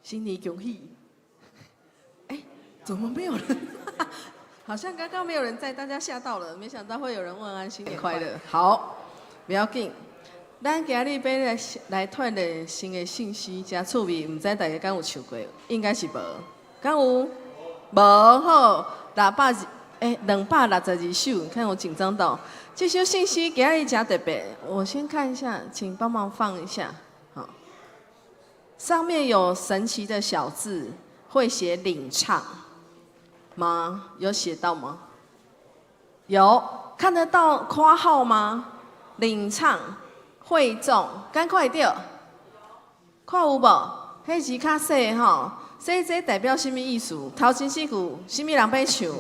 新年恭喜！哎，怎麼沒有人？好像剛剛沒有人在，大家嚇到了。沒想到會有人問安新年快樂。好，不要緊。咱今日欲來來傳的新的信息，誠趣味，毋知大家敢有唱過？應該是無。敢有？無好，六百二，欸，262首，你看我緊張到。這首信息今日誠特別，我先看一下，請幫忙放一下。好，上面有神奇的小字，會寫領唱嗎？有寫到嗎？有，看得到括號嗎？領唱會眾，敢看會著？看有無？彼字較細吼，所以這代表啥物意思？頭前四句，啥物人欲唱？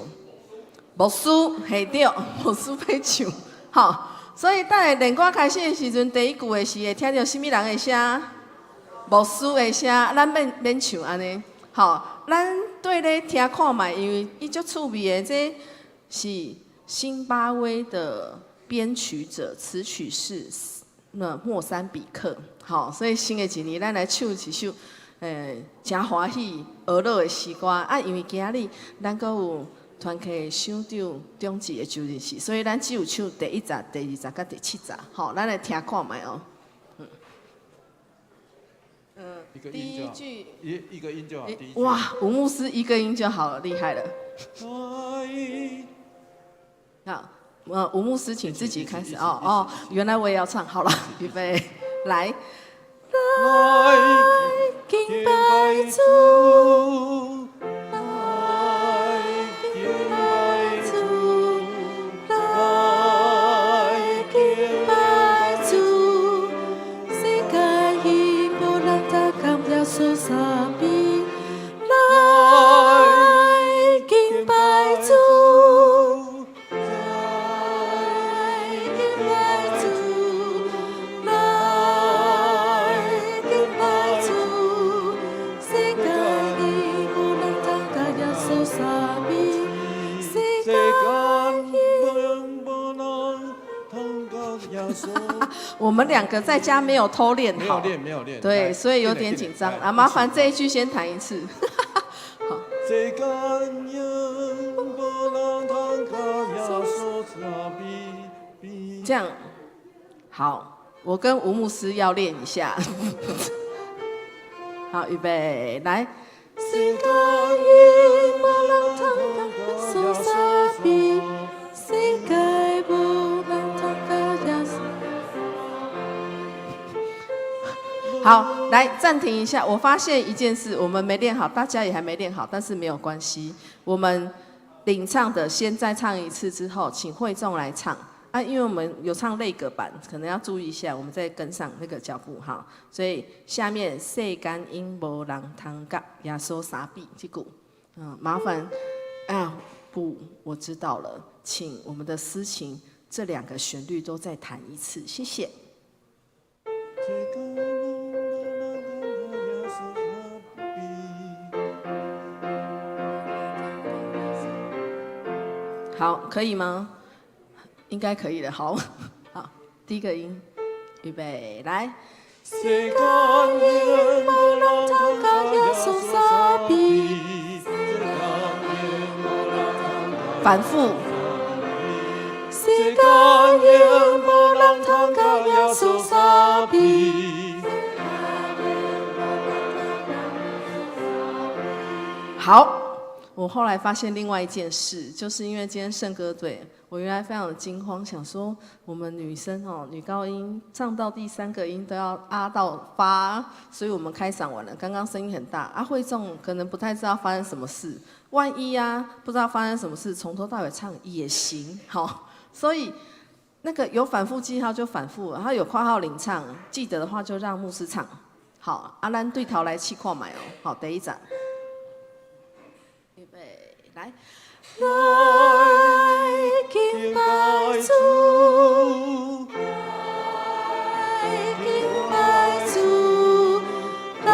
牧師，嘿對，牧師欲唱，吼。所以等下練歌開始的時陣，第一句的是會聽著啥物人的聲？牧師的聲，咱免免唱按呢，吼。咱綴咧聽看覓，因為伊足趣味的，這是辛巴威的編曲者，詞曲是那莫三比克，好，所以新的一年咱來唱一首，誠歡喜、娛樂的詩歌。啊，因為今日咱閣有團契首長長子的周日是，所以咱只有唱第一節、第二節佮第七節。好，咱來聽看覓哦。嗯，第一句一個音就好。哇，吳牧師一個音就好了，厲害了。好，吳牧師請自己開始哦哦，原來我也要唱，好了，預備，來。來敬拜主，來敬拜主，來敬拜主，世間已無人通佮耶穌相比，來敬拜主，來敬拜主，來敬拜主，世間已無人通佮耶穌相比，世間已無人通佮耶穌。我們兩個在家沒有偷練好，沒有練，沒有練。對，所以有點緊張啊。麻煩這一句先彈一次。好。世間永無人通佮耶穌相比。這樣，好，我跟吳牧師要練一下。好，預備，來。世間已無人通佮耶穌相比，世界無人通佮耶穌。好，來暫停一下。我發現一件事，我們沒練好，大家也還沒練好，但是沒有關係。我們領唱的先再唱一次之後，請會眾來唱啊，因為我們有唱內閣版，可能要注意一下，我們再跟上那個腳步哈。所以下面世間永無人通佮耶穌相比這句，麻煩啊，不，我知道了，請我們的司琴這兩個旋律都再彈一次，謝謝。世間無人通佮耶穌相比。好，可以嗎？應該可以了。好，好，第一個音，預備，來。世間永無人通佮耶穌相比，世間永無人通反覆。世間永無人通佮耶穌相比。好，我後來發現另外一件事，就是因為今天聖歌隊，我原來非常的驚慌，想說我們女生哦，女高音唱到第三個音都要啊到發，所以我們開嗓完了，剛剛聲音很大，啊會眾可能不太知道發生什麼事，萬一啊不知道發生什麼事，從頭到尾唱也行，好，所以那個有反覆記號就反覆，然後有括號領唱，記得的話就讓牧師唱，好，啊咱對頭來試看覓哦，好，第一節。預備，來。來敬拜主，來敬拜主，來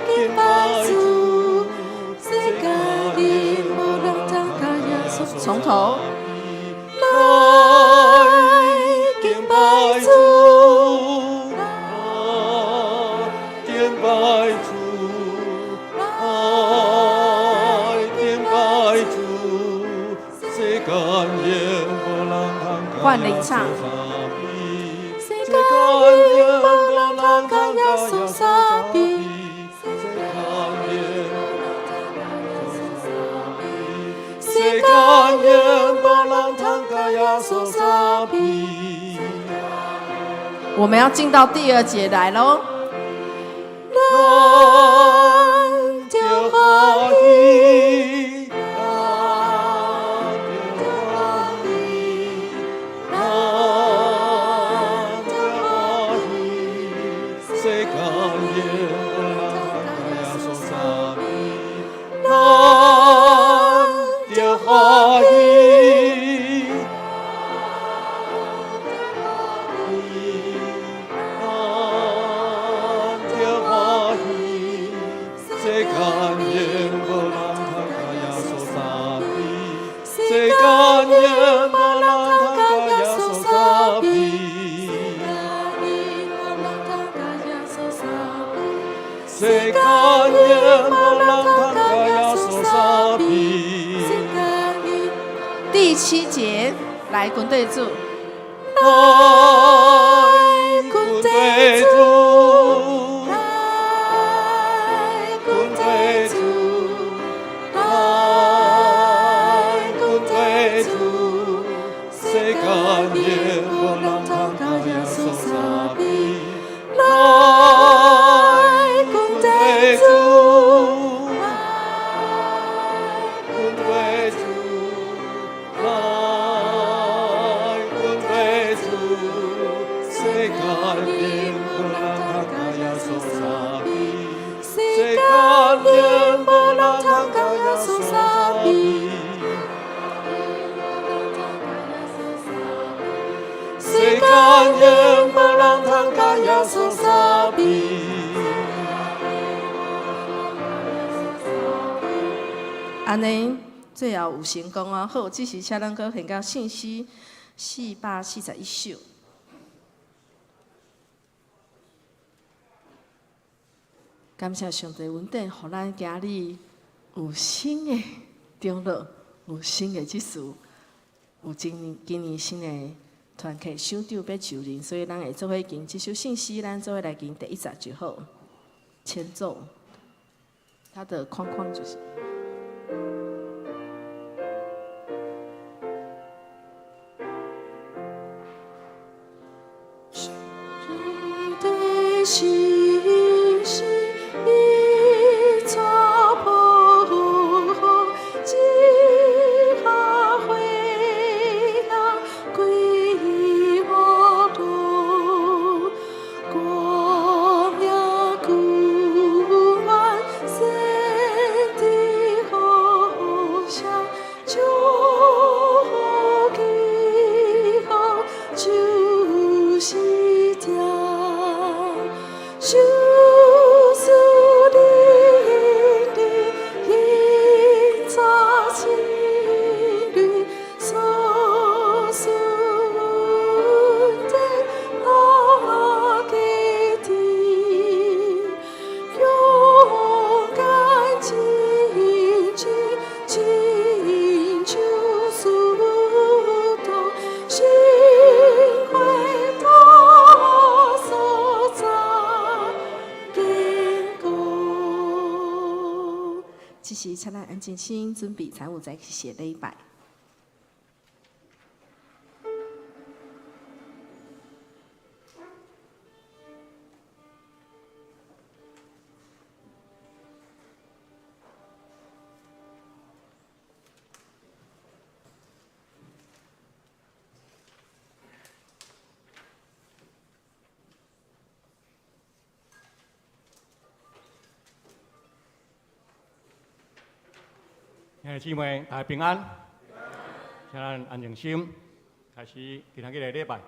敬拜主，世間已無人通佮耶穌。從頭。來敬拜主，來敬拜主，來敬拜主，世間永無人通佮換領唱。世間永無人通佮耶穌相比，世間永世間永無人通佮耶穌相比。我們要進到第二節來嘍。咱著歡喜，咱著歡喜，咱著歡喜，世間永無人通佮耶穌相比，咱著歡喜。咱著歡喜，世間永無人通佮耶穌相比，世間永無人通佮耶穌相比。世間永無人通佮耶穌相比。第七節，來跟對主，來跟對主，來跟對主，來跟對主，世間永無人通佮耶穌相比，來跟對主，來跟對主，來跟對主，世間永無人通佮耶穌相比，世間永無人通佮耶穌相比。世間永無人通佮耶穌相比。按呢，最後有成功哦。好，這時請咱閣現到聖詩441首。感謝上帝恩典，予咱今日有新的長老，有新的執事，有今年新的團契首長欲就任，所以咱會做伙行這首聖詩，咱做伙來行第一節就好。前奏，它的框框就是。上帝信實，伊帶保護，這下花香歸我路，光明久遠，先知好相祝福祈福就是疼，受事淋漓，引早青绿，所赐恩典乐家庭，勇敢前進，親像司徒，心會大所在堅固。這時，請咱安靜心，準備參與再去謝禮拜。兄弟姊妹，大家平安。請咱安靜心，開始今仔日的禮拜。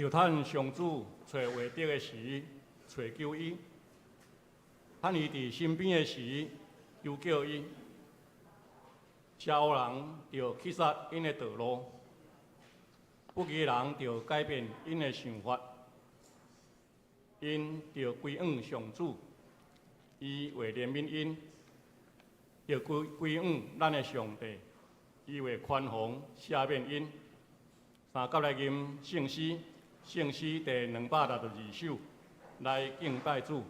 著趁上主揣話得的時，揣求伊；趁伊佇身邊的時，求叫伊。邪惡人著棄殺𪜶的道路，不義的人著改變𪜶的想法。𪜶著歸向上主，伊會憐憫𪜶；著歸歸向咱的上帝，伊會寬宏赦免𪜶。三甲來吟聖詩，聖詩第262首，來敬拜主，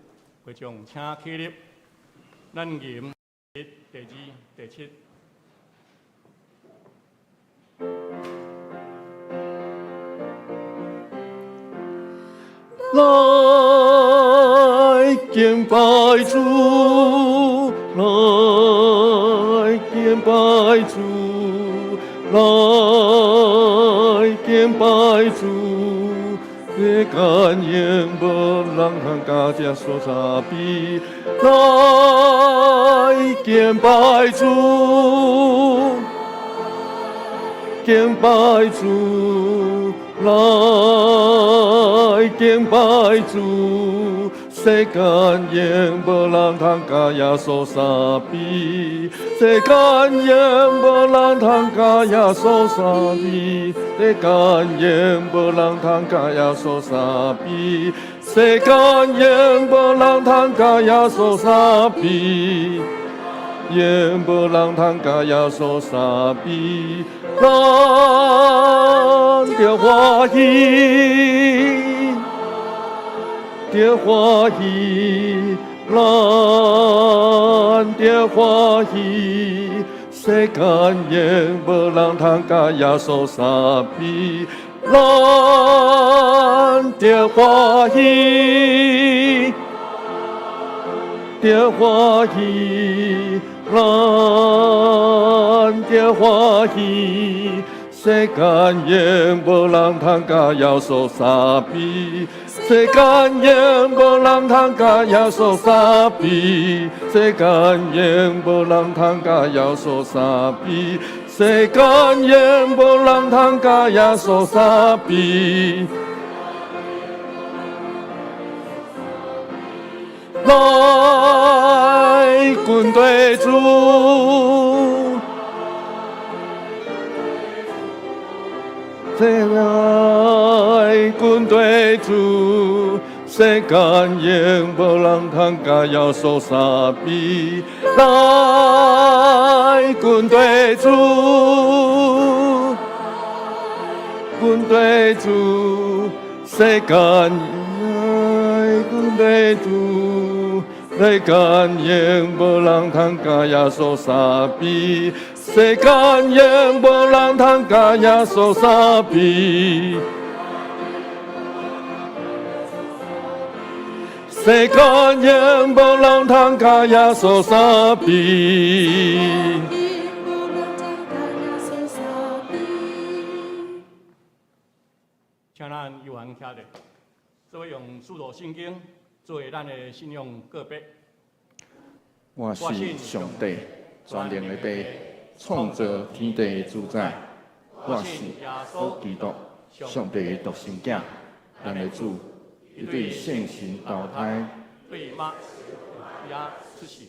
會眾請起立，咱吟第一、第二、第七。來敬拜主，來敬拜主，來敬拜主。世間永無人通佮耶穌相比。來敬拜主，敬拜主，來敬拜主。世間永無人通佮耶穌相比，世間永無人通佮耶穌相比，世間永無人通佮耶穌相比，世間永無人通佮耶穌相比，永無人通佮耶穌相比。咱著歡喜，著歡喜，咱著歡喜。世間永無人通佮耶穌相比，咱著歡喜，著歡喜，咱著歡喜。世間永無人通佮耶穌相比，世間永無人通佮耶穌相比，世間永無人通佮耶穌相比，世間永無人通佮耶穌相比。來，軍隊主。來，軍隊主，世間永無人通佮耶穌相比。來，軍隊主，軍隊主，世間來，軍隊主，世間永無人通佮耶穌相比。世間永無人通佮耶穌相比。世間永無人通佮耶穌相比。請咱悠閒徛咧，做用使徒信經作為咱的信仰告白。我信上帝，全能的父，創造天地的主宰。我信耶穌基督，上帝的獨生囝，咱的主，伊對聖神投胎，對瑪利亞出世，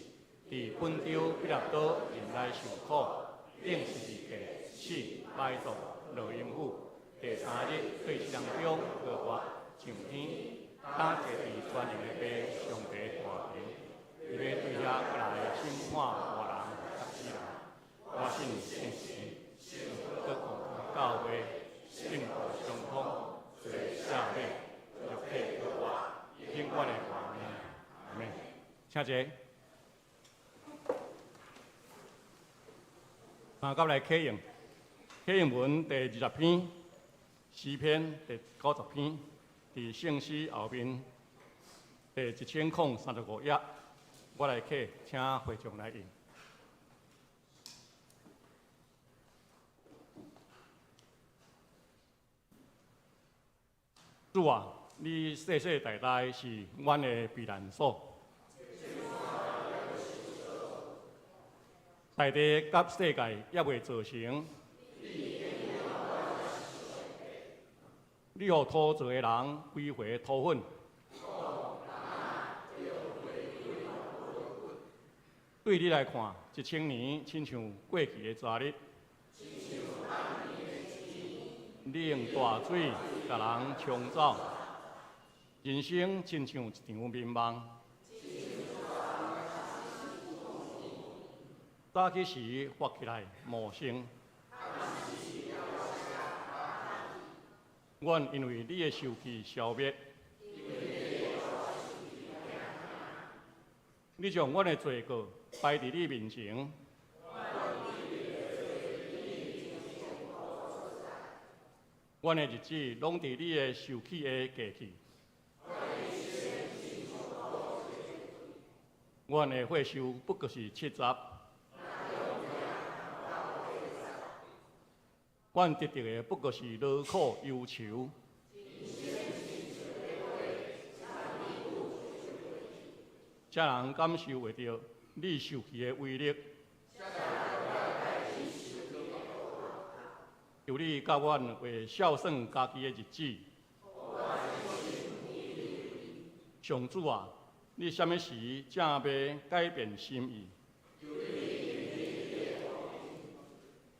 佇本丟彼拉多忍耐受苦，釘十字架死，埋葬，落陰府，第三日對死人中復活，上天，敢坐佇全能的父上帝大權，伊欲對遐來審判活人佮死人。我信聖神，閣共教會，聖徒相通，罪赦免，肉體復活，永遠的活命。阿們。請坐。三甲來啟用，啟用文第20篇，詩篇第90篇，佇聖詩後面第1035頁，我來啟，請會眾來應。主啊，你世世代代是阮的避難所。大地佮世界猶未造成，你予土造的人歸回土粉。對你來看，一千年親像過去的昨日。你用大水共人沖走，人生親像一場眠夢。早起時發起來無聲。阮因為你的受氣消滅，你將阮的罪過擺佇你面前。阮的日子攏佇你的受氣下過去。阮的歲壽不過是70。阮得著的不過是勞苦憂愁。才人感受會著你受氣的威力。求你佮阮過孝順家己的日子。上主啊，你啥物時才欲改變心意？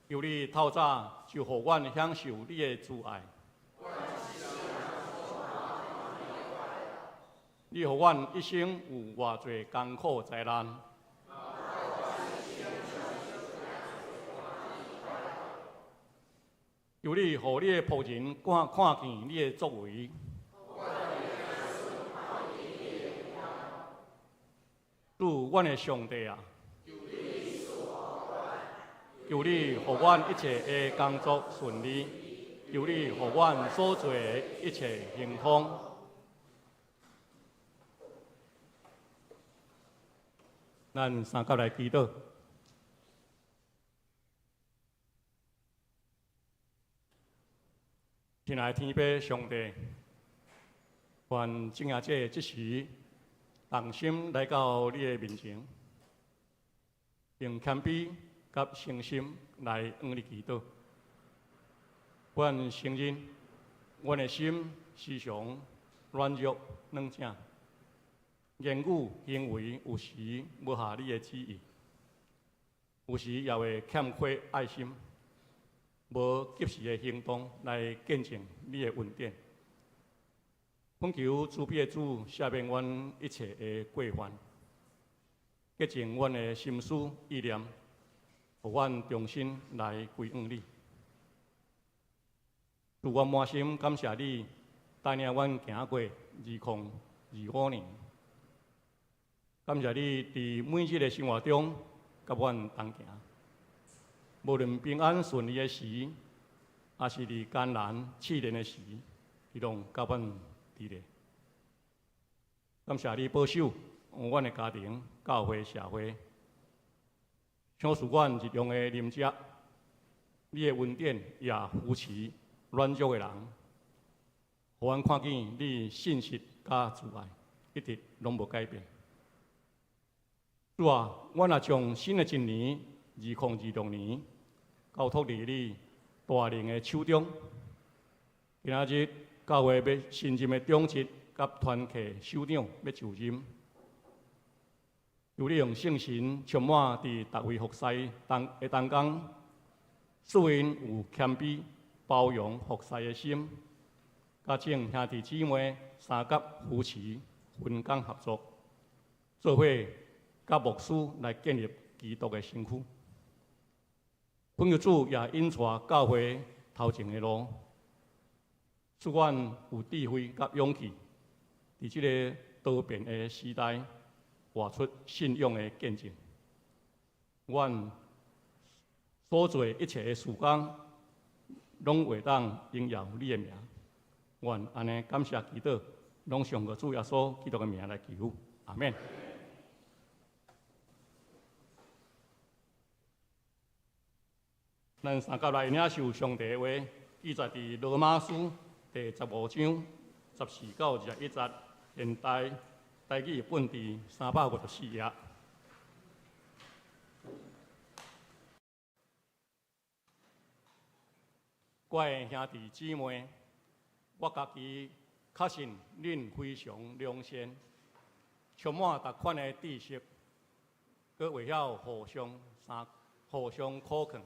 求你透早就予阮享受你的慈愛。你予阮一生有偌濟艱苦災難。求你予你的僕人看看見你的作為。主，阮的上帝啊！求你予阮一切的工作順利，求你予阮所做的一切亨通。咱三甲來祈禱。親愛的天父上帝，願主耶這這時同心來到你的面前，用謙卑佮誠心來向你祈禱。阮承認，阮的心時常軟弱軟正，言語行為有時無合你的旨意，有時也會欠缺愛心，無及時的行動來見證你的恩典。懇求慈悲的主赦免阮一切的過犯，潔淨阮的心思意念，予阮重新來歸向你。主，我滿心感謝你帶領阮行過2025年，感謝你佇每日的生活中佮阮同行，無論平安順利的時，抑是佇艱難試煉的時，你攏佮阮佇咧。感謝你保守阮的家庭、教會、社會，賞賜阮日用的飲食，你的恩典也扶持軟弱的人，予阮看見你信實佮慈愛，一直攏無改變。主啊，阮若將新的一年2026年交託佇你大能的手中。今仔日教會欲新任的長執佮團契首長欲就任，求你用聖神充滿佇逐位服侍當的同工，賜𪜶有謙卑、包容服侍的心，佮眾兄弟姊妹相佮扶持、分工合作，做伙佮牧師來建立基督的身軀。懇求主也引帶教會頭前的路，使阮有智慧佮勇氣，佇這个多變的時代，活出信仰的見證。阮所做一切的事工，攏會當榮耀你的名。阮按呢感謝祈禱，攏上個主耶穌基督的名來求，阿們。咱三甲來領受上帝的話，記載佇羅馬書第15章14到21節，現代台語本佇354頁。我的兄弟姊妹，我家己確信恁非常良善，充滿逐款的知識，閣會曉互相相互相苦勸。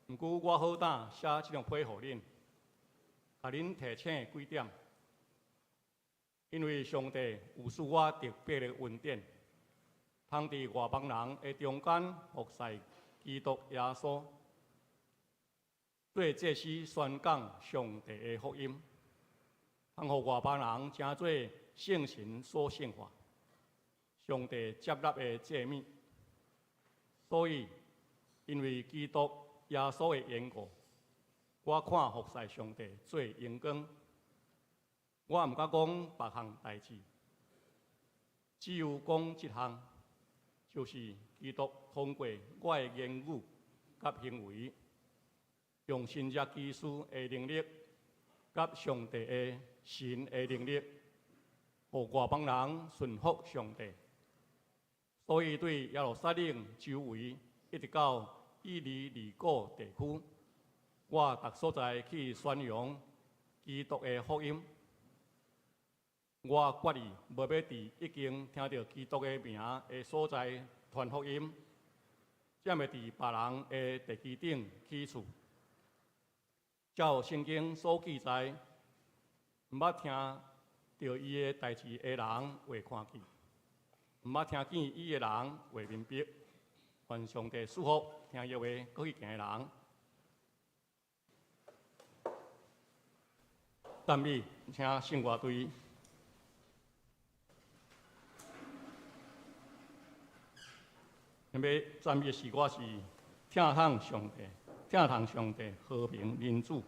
毋過我好膽寫這張批予恁，共恁提醒幾點。因為上帝有賜我特別的恩典，通佇外邦人的中間服侍基督耶穌，做祭司宣講上帝的福音，通予外邦人成做聖神所聖化、上帝接納的祭物。所以，因為基督耶穌的緣故，我看服侍上帝做榮光。我毋敢講別項代誌，只有講這項，就是基督通過我的言語佮行為，用神蹟奇事的能力，佮上帝的神的能力，予外邦人順服上帝。所以對耶路撒冷周圍，一直到以利里古地區，我逐所在去宣揚基督的福音。我決意無欲佇已經聽著基督的名的所在傳福音，才袂佇別人的地基頂起厝。照聖經所記載，毋捌聽著伊的代誌的人會看見，毋捌聽見伊的人會明白。願上帝賜福聽伊話閣去行的人。讚美，請聖樂隊。欲讚美的詩歌是疼痛上帝，疼痛上帝和平民主。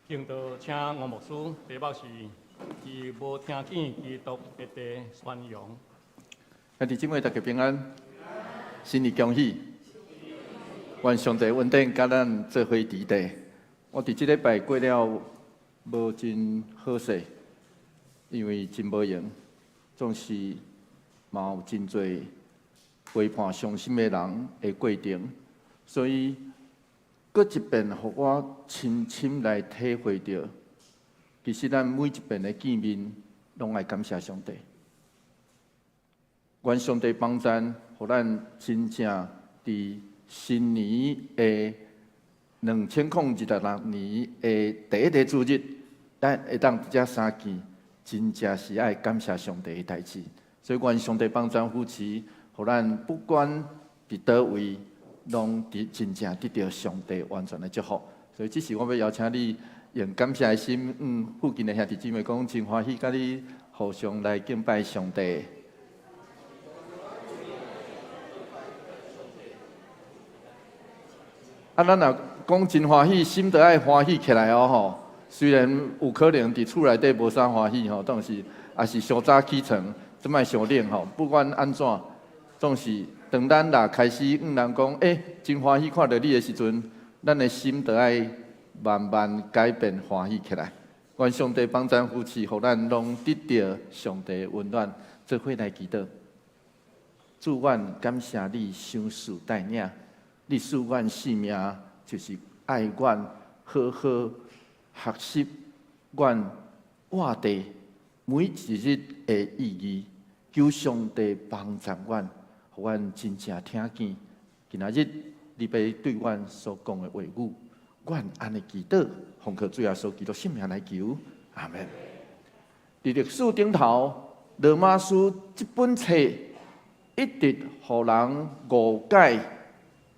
敬道請吳牧師，題目是伊無聽見基督的地宣揚。兄弟姊妹，大家平安，新年恭喜！願上帝恩典佮咱做伙佇地。我佇這禮拜過了無真好勢，因為真無閒，總是嘛有真濟陪伴傷心的人的過程，所以閣一遍，予我深深來體會著，其實咱每一遍的見面，攏愛感謝上帝。願上帝幫贊，予咱真正佇新年的2026年的第一个主日，咱會當佇遮相見，真正是愛感謝上帝的代誌。所以願上帝幫贊扶持，予咱不管佇佗位，攏佇真正得著上帝完全的祝福。所以這時我欲邀請你用感謝的心，附近的兄弟姊妹講，真歡喜佮你互相來敬拜上帝。啊，咱若講真歡喜，心就愛歡喜起來哦吼。雖然有可能佇厝內底無啥歡喜吼，但是也是傷早起床，這擺傷冷吼。不管按怎，總是當咱若開始向人講，欸，真歡喜看著你的時陣，咱的心就愛慢慢改變歡喜起來。願上帝幫贊扶持，予咱攏得著上帝的溫暖，做伙來祈禱。主，阮感謝你賞賜帶領，你賜阮性命，就是愛阮好好學習阮活地每一日的意義。求上帝幫助阮，予阮真正聽見今仔日你欲對阮所講的話語。阮按呢祈禱，奉靠主耶穌基督聖名來求，阿門。佇歷史頂頭，羅馬書這本冊一直予人誤解，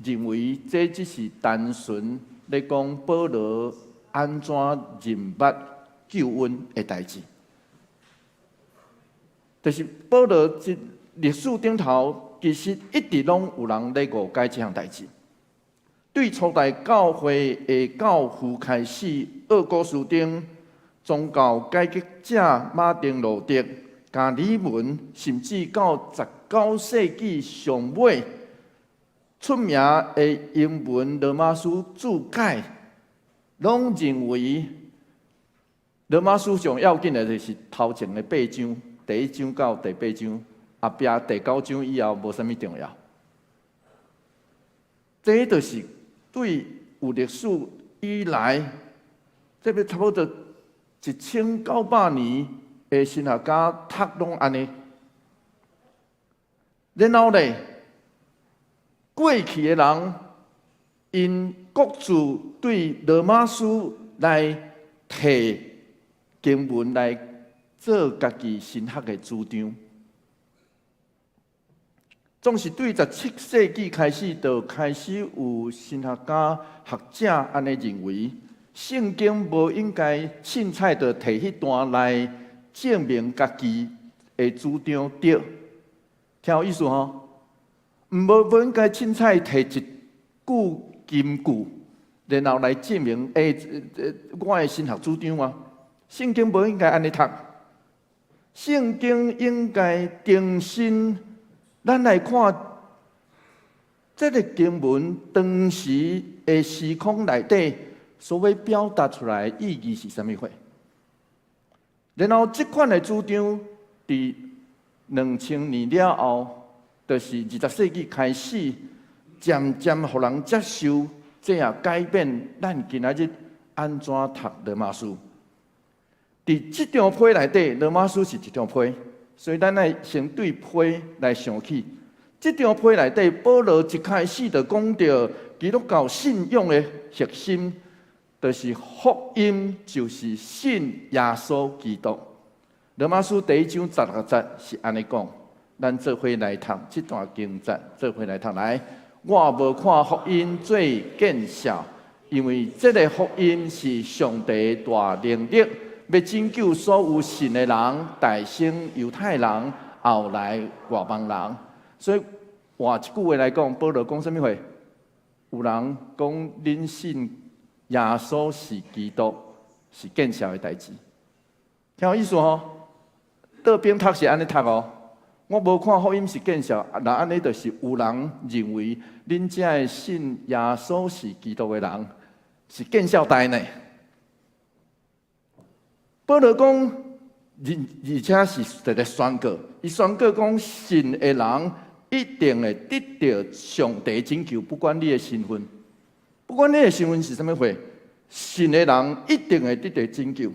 認為這只是單純咧講保羅按怎認捌救恩的代誌。就是保羅這歷史頂頭，其實一直攏有人咧誤解這項代誌。對初代教會的教父開始，奧古斯丁、宗教改革者馬丁路德、加爾文，甚至到19世紀上尾出名的英文羅馬書注解，攏認為羅馬書上要緊的就是頭前的八章，第一章到第八章，後壁第九章以後無啥物重要。這就是對有歷史以來，這欲差不多1900年的神學家讀攏按呢。然後咧，過去的人，𪜶各自對羅馬書來提經文來做家己神學的主張。總是對17世紀開始，就開始有神學家、學者按呢認為，聖經無應該凊彩就提彼段來證明家己的主張對，聽有意思吼？無應該凊彩提一句金句，然後來證明我的神學主張啊。聖經無應該按呢讀，聖經應該重新。咱來看這个經文當時的時空內底所欲表達出來的意義是啥物貨？然後這款的主張，佇2000年了後，就是20世紀開始，漸漸予人接受，這也改變咱今仔日按怎讀羅馬書。佇這張批內底，羅馬書是一張批。所以咱愛先對批來想起，這張批內底，保羅一開始就講著基督教信仰的核心，就是福音，就是信耶穌基督。羅馬書第一章16節是按呢講，咱做伙來讀這段經節，做伙來讀來。我無看福音做見笑，因為這个福音是上帝大能力，欲拯救所有信的人，大先猶太人，後來外邦人。所以換一句話來講，保羅講啥物話？有人講恁信耶穌是基督，是見笑的代誌。聽有意思吼？倒邊讀是按呢讀哦。我無看福音是見笑，若按呢就是有人認為恁遮的信耶穌是基督的人是見笑代呢。保羅講，而且是一個宣告，伊宣告講，信的人一定會得著上帝拯救，不管你的身份，不管你的身份是啥物貨，信的人一定會得著拯救。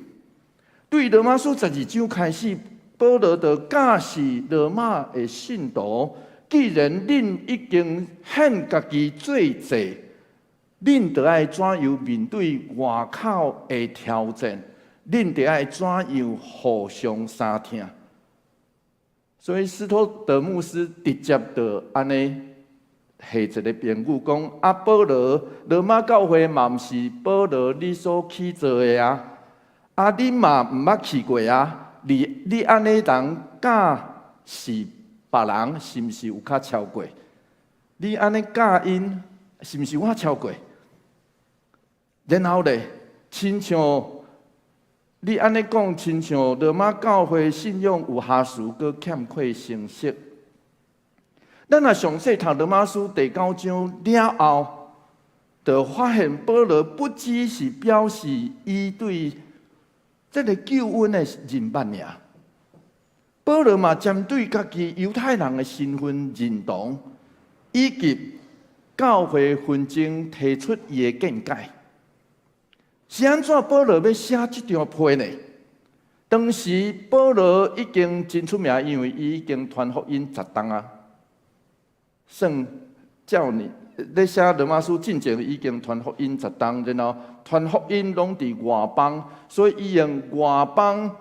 對羅馬書12章開始，保羅就教示羅馬的信徒，既然恁已經獻家己做祭，恁就愛怎樣面對外口的挑戰？恁就愛怎樣互相相疼？所以斯托德牧師直接就按呢下一個評語講：啊，保羅羅馬教會嘛毋是保羅你所起造的啊，啊，你嘛毋捌去過啊？你按呢人教示別人，是毋是有較超過？你按呢教𪜶，是毋是我超過？然後咧，親像你按呢講，親像羅馬教會信仰有瑕疵，閣欠缺成熟。咱若詳細讀羅馬書第九章了後，就發現保羅不只是表示伊對這个救恩的認捌爾，保羅嘛針對家己猶太人的身份認同，以及教會紛爭提出伊的見解。是按怎保羅欲寫這張批呢？當時保羅已經真出名，因為伊已經傳福音10冬啊。算照你咧寫羅馬書進前，已經傳福音10冬，然後傳福音攏佇外邦，所以伊用外邦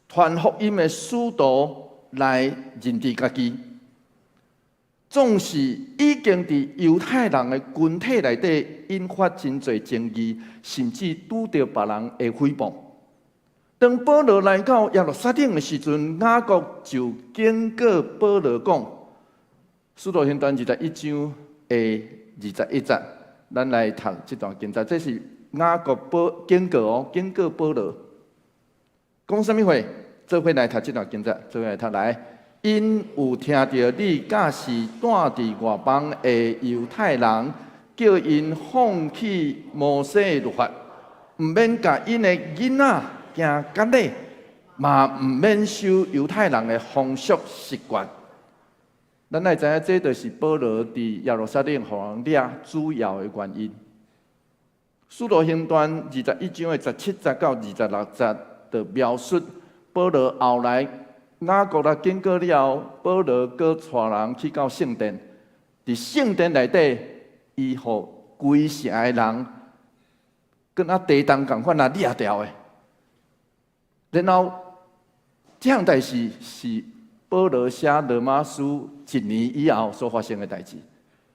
傳福音的使徒來認知家己。總是已經佇猶太人的群體內底引發真濟爭議，甚至拄著別人的誹謗。當保羅來到耶路撒冷的時陣，雅各就警告保羅講：使徒行傳21章的21節，咱來讀這段經節。這是雅各保警告哦，警告保羅，講啥物話？做伙來讀這段經節，做伙來讀來。𪜶有聽著你教示住佇外邦的猶太人，叫𪜶放棄摩西的律法，毋免共𪜶的囡仔行割禮，嘛毋免守猶太人的風俗習慣。咱來知影，這就是保羅佇耶路撒冷予人掠主要的原因。使徒行傳21章的17節到26節，就描述保羅後來雅各來警告了後，保羅閣帶人去到聖殿，佇聖殿內底，伊予規城的人，閣若地動仝款來掠牢的。然後，這項代誌是保羅寫羅馬書一年以後所發生的代誌，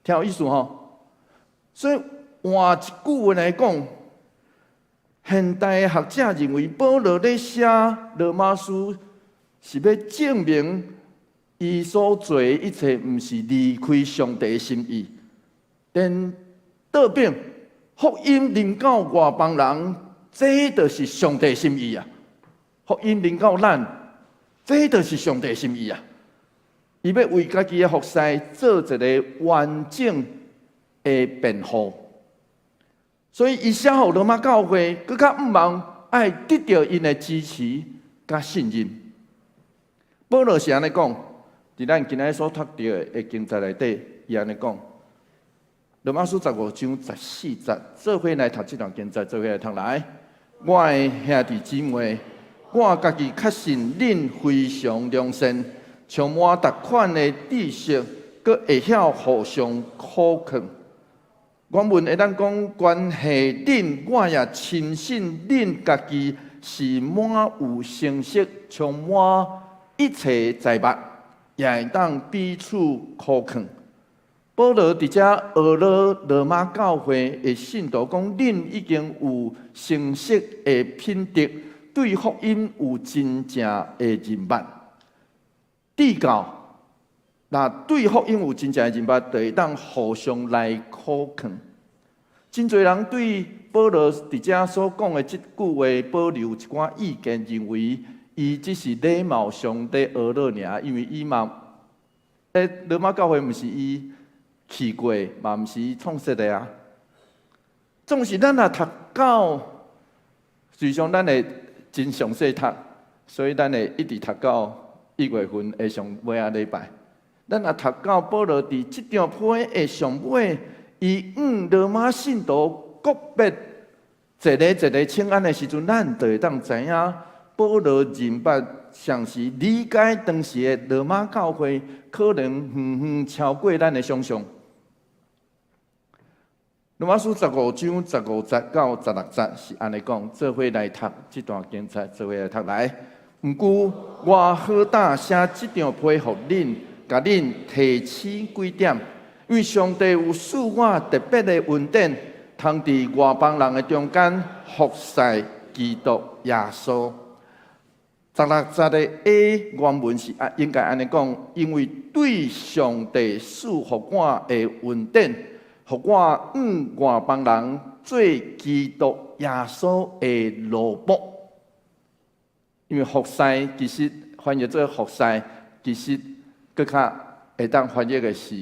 聽有意思吼？所以換一句話來講，現代學者認為保羅咧寫羅馬書是欲證明伊所做的一切毋是離開上帝的心意。但倒轉福音臨到外邦人，這就是上帝心意啊！福音臨到咱，這就是上帝心意啊！伊欲為家己的服侍做一个完整的辯護，所以伊寫予羅馬教會，閣較向望愛得著𪜶的支持佮信任。保羅是按呢講，佇咱今仔日所讀著的經節內底，伊按呢講。羅馬書15章14節，做伙來讀這段經節，做伙來讀來。我的兄弟姊妹，我家己確信恁非常良善，充滿逐款的知識，閣會曉互相苦勸。原文會當講關係恁，我也深信恁家己是滿有成熟，充滿一切財物，也會當彼此苦勸。保羅佇遮呵咾羅馬教會的信徒講：恁已經有成熟的品德，對福音有真正的認捌。至到若對福音有真正的認捌，就會當互相來苦勸。真濟人對保保羅佇遮所講的這句話保留一寡意見，認為伊只是禮貌上咧學樂爾，因為伊嘛，羅馬教會毋是伊去過，嘛毋是伊創設的啊。總是咱若讀到，實際上咱會真詳細讀，所以咱會一直讀到1月份的上尾仔禮拜。咱若讀到保羅佇這張批的上尾，伊向羅馬信徒個別一个一个請安的時陣，咱就會當知影保羅認捌上時理解當時的羅馬教會，可能遠遠超過咱的想象。羅馬書15章15節到16節是按呢講，做伙來讀這段經節，做伙來讀來。毋過我好膽寫這張批予恁，共恁提醒幾點，因為上帝有賜我特別的恩典，通佇外邦人的中間服侍基督耶穌。16節的 A 原文是啊，應該按呢講，因為對上帝賜予我的恩典，予我向外邦人做基督耶穌的奴僕。因為服侍其實翻譯做服侍，其實閣較會當翻譯的是，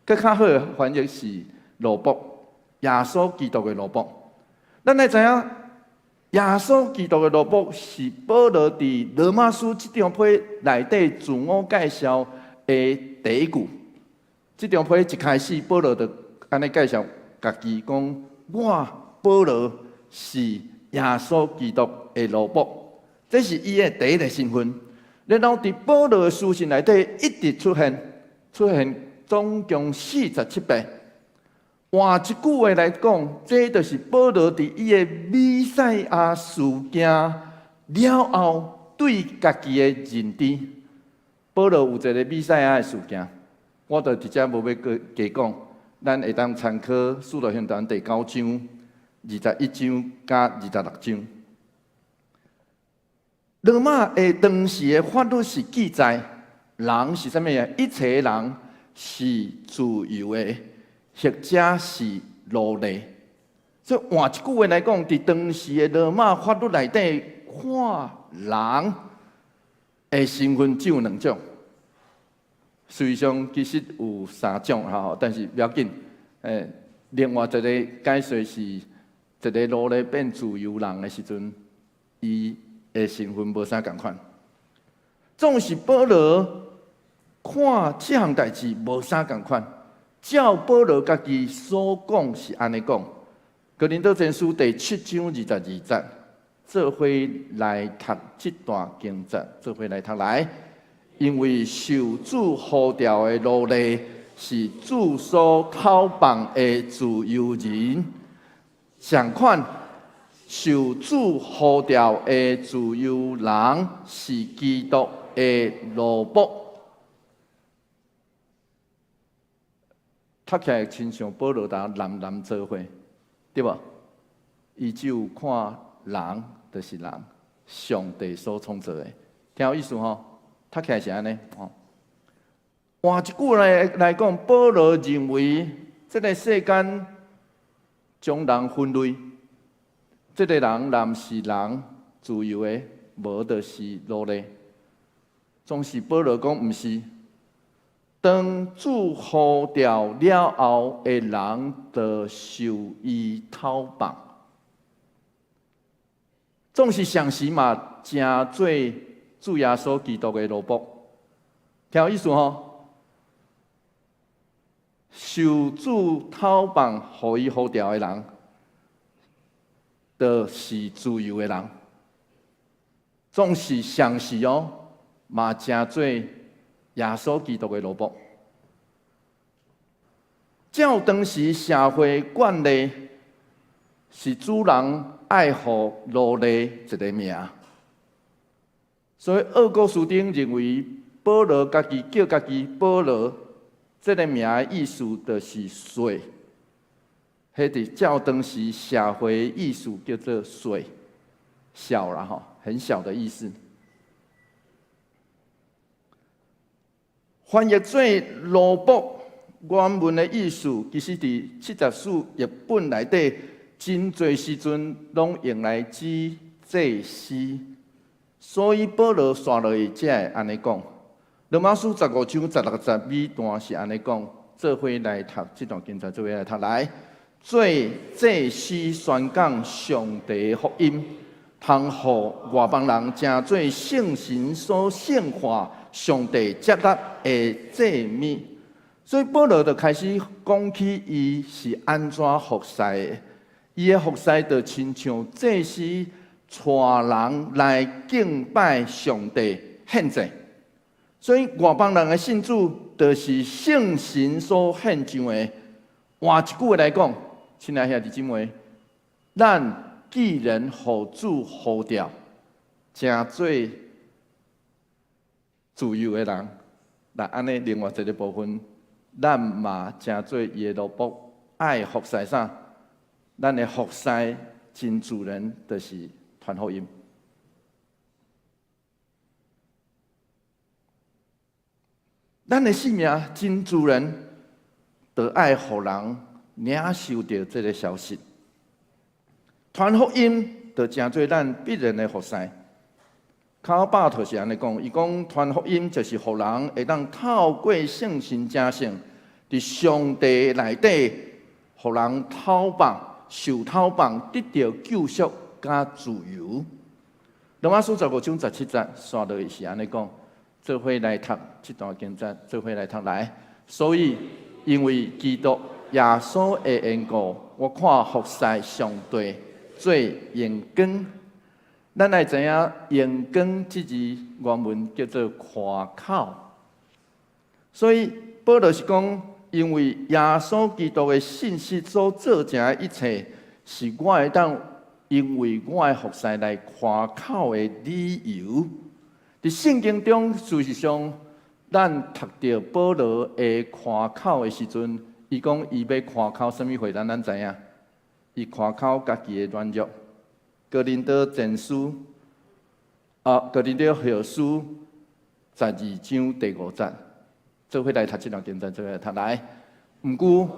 閣較好的翻譯是奴僕，耶穌基督的奴僕。咱來知影，耶穌基督的奴僕是保羅佇羅馬書這張批內底自我介紹的第一句。這張批一開始，保羅就按呢介紹家己講：我保羅是耶穌基督的奴僕，這是伊的第一个身份。然後佇保羅的書信內底一直出現，出現總共47遍。換一句話來講，這就是保羅佇伊的彌賽亞事件了後對家己的認知。保羅有一个彌賽亞的事件，我就直接無欲閣加講，咱會當參考《使徒行傳》第九章、21章佮26章。羅馬的當時的法律是記載，人是啥物啊？一切人是自由的，或者是奴隸。所以換一句話來講，佇當時的羅馬法律內底，看人的身份只有兩種。事實上，其實有三種吼，但是不要緊。另外一个解說是，一个奴隸變自由人的時陣，伊的身份無啥仝款。總是保羅看這項代誌無啥仝款，照保羅家己所講是按呢講。哥林多前書第七章22節，做伙來讀這段經節，做伙來讀來。因為受主呼召的奴隸是主所討放的自由人，相款受主呼召的自由人是基督的奴僕。讀起來親像保羅同男男做伙，對無？伊只有看人就是人，上帝所創造的，聽有意思吼？讀起來是按呢吼。換一句來講，保羅認為這个世間將人分類，這个人若毋是人自由的，無就是奴隸。總是保羅講毋是。當主呼召了後的人，就受伊討放。總是相時嘛，成做主耶穌基督的奴僕，聽有意思吼？受主討放，予伊呼召的人，就是自由的人。總是相時哦，嘛成做耶穌基督的奴僕。照當時社會慣例，是主人愛予奴隸一个名。所以奧古斯丁認為保羅家己叫家己保羅，這个名的意思就是細。彼佇照當時社會意思叫做細，小啦吼，很小的意思。翻譯做奴僕原文的意思，其實佇74譯本內底真濟時陣攏用來指祭司，所以保羅紲落去才會按呢講。羅馬書15章16節尾段是按呢講，做伙來讀這段經節，做伙來讀來。做祭司宣講上帝福音，通予外邦人成做聖神所聖化、上帝接納的祭物。所以保羅就開始講起伊是按怎服侍的。伊的服侍就親像祭司帶人來敬拜上帝獻祭。所以外邦人的信主，就是聖神所獻上的。換一句話來講，親愛兄弟姊妹，咱既然予主呼召，成做自由的人，那按呢另外一个部分，咱嘛成做伊的奴僕，愛服侍啥？咱的服侍真自然就是傳福音。咱的性命真自然，就愛予人領受著這个消息。傳福音就成做咱必然的服侍。卡爾巴特是按呢講，伊講傳福音就是予人會當透過聖神成聖，佇上帝內底，予人透放、受透放，得著救贖佮自由。羅馬書15章17節，紲落去是按呢講，做伙來讀這段經節，做伙來讀來。所以，因為基督耶穌的緣故，我看服侍上帝做榮光。咱來知影榮光這字原文叫做誇口。所以保羅是講，因為耶穌基督的信息所做成的一切，是我會當因為我的服侍來誇口的理由。佇聖經中，事實上，咱讀著保羅的誇口的時陣，伊講伊欲誇口啥物貨，咱知影？伊誇口家己的軟弱。哥林多前書，啊，哥林多後書12章第5節，做伙來讀這段經節，做伙來讀來。毋過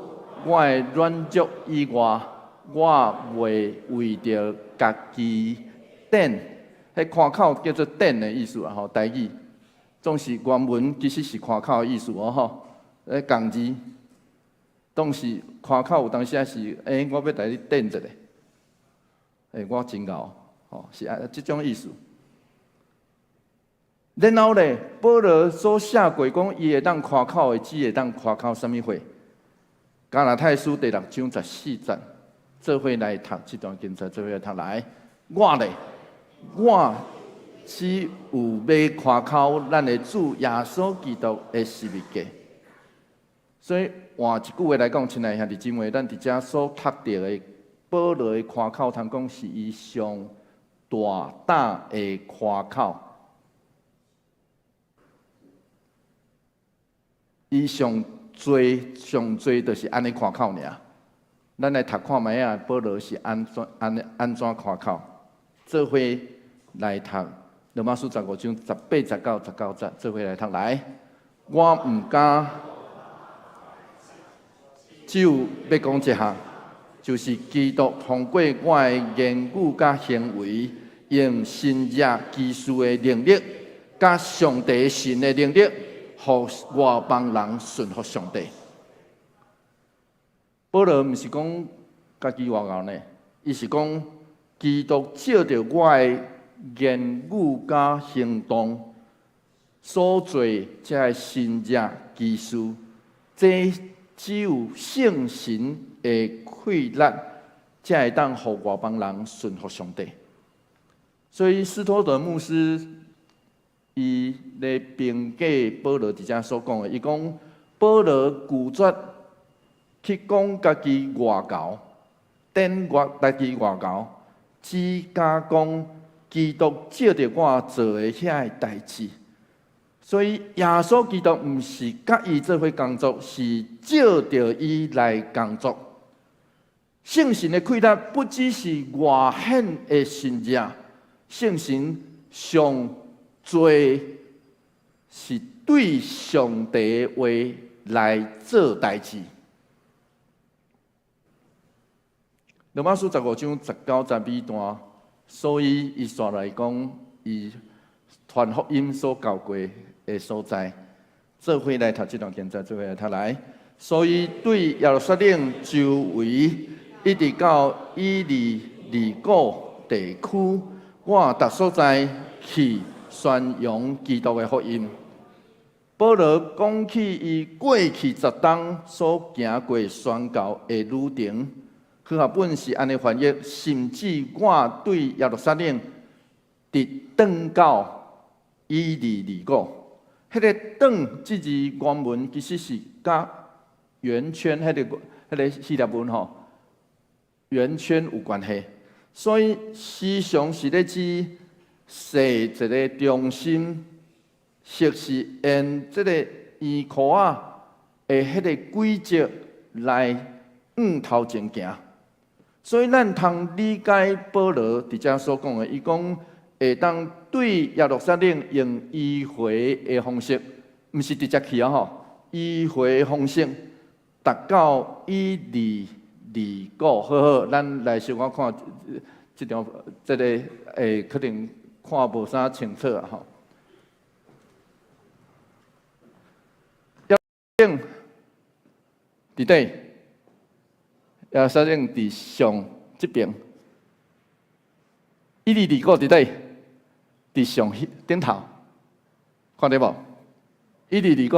我的軟弱以外，我袂為著家己展，彼誇口叫做展的意思啊吼，台語總是原文其實是誇口的意思哦吼，咧仝字，總是誇口有當時仔是，欸，我欲來你展一下，欸，我真𠢕，吼，是按這種意思。然後咧，保羅所寫過講，伊會當誇口的，只會當誇口啥物貨？加拉太書第6章14節，做伙來讀這段經節，做伙來讀來。我咧，我只有欲誇口咱的主耶穌基督的十字架。所以換一句話來講，親愛兄弟姊妹，咱佇遮所讀著的保羅的誇口，通講是伊上大膽的誇口。伊上濟上濟就是按呢誇口爾。咱來讀看覓仔，保羅是按怎按按怎誇口？做伙來讀羅馬書15章18節到19節，做伙來讀來。我毋敢，只有欲講一項，就是基督通過我的言語佮行為，用神蹟奇事的能力，佮上帝神的能力，予外邦人順服上帝。保羅毋是講家己偌𠢕呢，伊是講基督藉著我的言語佮行動所做這个神蹟奇事，這只有聖神的氣力，才會當予外邦人順服上帝。所以斯托德牧師伊咧評價保羅佇遮所講的，伊講保羅拒絕去講家己偌𠢕，展我家己偌𠢕，只敢講基督藉著我做的遐个代誌。所以耶穌基督毋是佮伊做伙工作，是藉著伊來工作。聖神的氣力不只是外顯的神蹟，聖神上濟是對上帝的話來做代誌。羅馬書15章19節尾段，所以伊煞來講，伊傳福音所到過的所在，做伙來讀這段經節，做伙來讀來。所以對耶路撒冷周圍，一直到以利里古地區，我逐所在去宣揚基督的福音。保羅講起伊過去10冬所行過宣教的旅程，和合本是按呢翻譯，甚至我對耶路撒冷直轉到以利里古，彼個轉這字原文其實是佮圓圈彼個希臘文吼，圓圈有關係，所以時常是咧指設一個中心。或是沿這個圓箍仔的彼個軌跡來向頭前行，所以咱通理解保羅佇遮所講的，伊講會當對耶路撒冷用迂迴的方式，毋是直接去啊吼，迂迴的方式達到以利里古，好好，咱來小可看這張這個會可能看無啥清楚啊吼。佇底，耶路撒冷佇上這邊，以利里古佇底，佇上頂頭，看著無？以利里古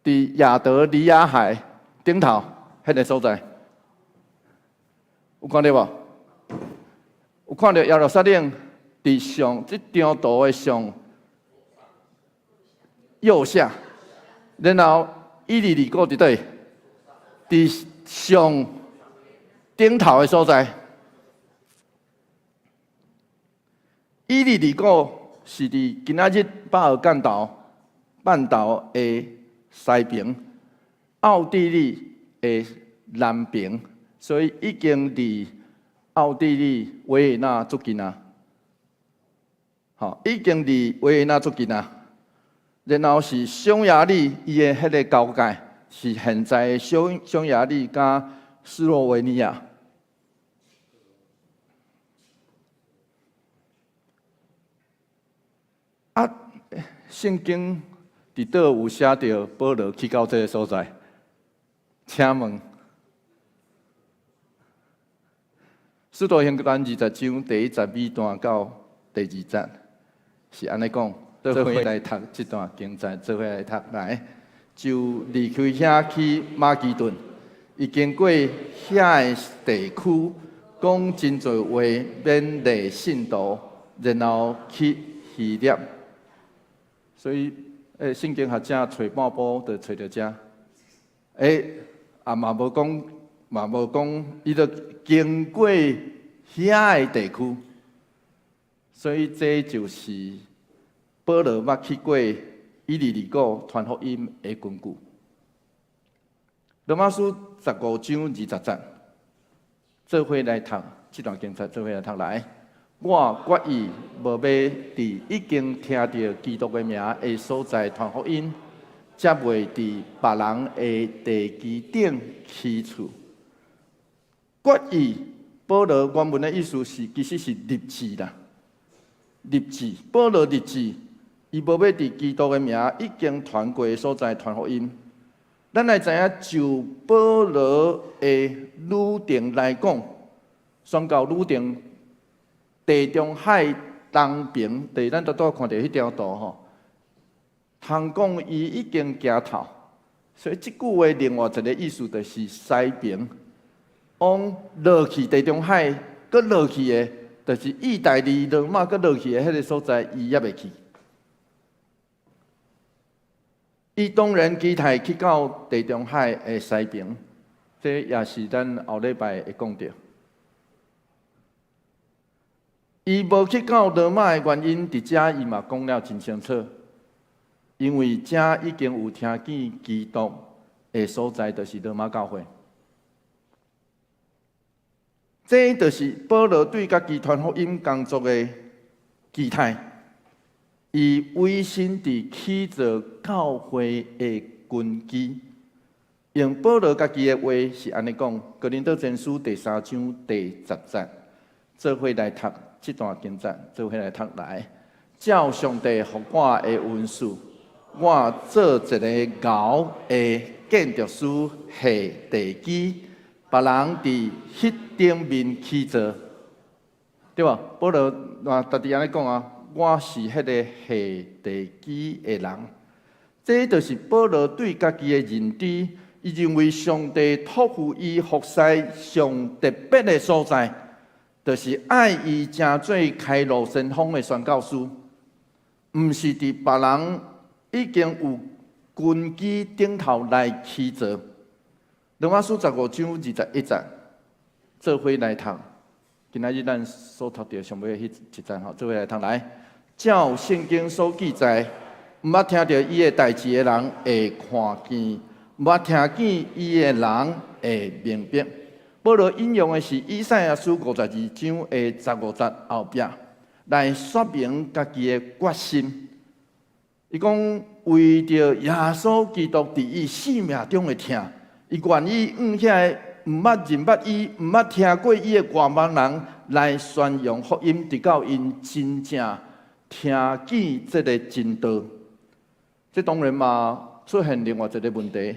佇亞得里亞海頂頭，彼個所在，有看著無？有看著耶路撒冷佇上這張圖的上右下。然後以利里古佇佗？佇上頂頭的所在。以利里古是佇今仔日巴爾幹島半島的西邊，奧地利的南邊，所以已經離奧地利維也納足近啊。吼，已經離維也納足近啊。然後是匈牙利，伊的彼個交界是現在的匈牙利佮斯洛維尼亞。啊，聖經佇佗有寫著保羅去到這个所在？請問，使徒行傳20章第1節尾段到第2節是按呢講。做伙來讀這段經節，做伙來讀來，就離開遐去馬其頓，伊經過遐个地區，講真濟話勉勵信徒，然後去希臘。所以，聖經學者揣半步就揣著遮。啊嘛無講，嘛無講，伊就經過遐个地區，所以這就是。保羅捌去過以利里古傳福音的根據。羅馬書15章20節，做伙來讀這段經節，做伙來讀來。我決意無欲佇已經聽著基督的名的所在傳福音，才袂佇別人的地基頂起厝。決意，保羅原文的意思是，其實是立志啦，立志，保羅立志。伊無欲佇基督的名已經傳過的所在傳福音。咱來知影，就保羅的旅程來講，宣教旅程，地中海東邊，佇咱拄拄看著彼張圖吼，通講伊已經行透，所以這句話另外一个意思就是西邊往落去地中海，閣落去的，就是意大利、羅馬閣落去的彼个所在，伊猶未去。伊當然期待去到地中海的西邊，這也是咱後禮拜會講著。伊無去到羅馬的原因，佇遮伊嘛講了真清楚，因為遮已經有聽見基督的所在，就是羅馬教會。這就是保羅對家己傳福音工作的期待。伊委身佇起造教會的根基。用保羅家己的話是按呢講，哥林多前書第三章第十節，做伙來讀這段經節，做伙來讀來。照上帝予我的恩賜，我做一个牛的建築師下地基，別人佇彼頂面起造，對無？保羅嘛，家己按呢講啊，我是彼个下地基的人。這就是保羅對家己的認知。伊認為上帝託付伊服侍上特別的所在，就是愛伊成做開路先鋒的宣教師，毋是佇別人已經有根基頂頭來起造。羅馬書十五章二十一節，做伙來讀。今仔日咱所讀著上尾彼一節吼，做伙來讀來。照聖經所記載，毋捌聽著伊的代誌的人會看見，毋捌聽見伊的人會明白。保羅引用的是以賽亞書五十二章的十五節後壁，來說明家己的決心。伊講為著耶穌基督佇伊性命中的疼，伊願意向遐个毋捌認捌伊、毋捌聽過伊的外邦人來宣揚福音，直到𪜶真正聽見這个真道。這當然嘛出現另外一个問題：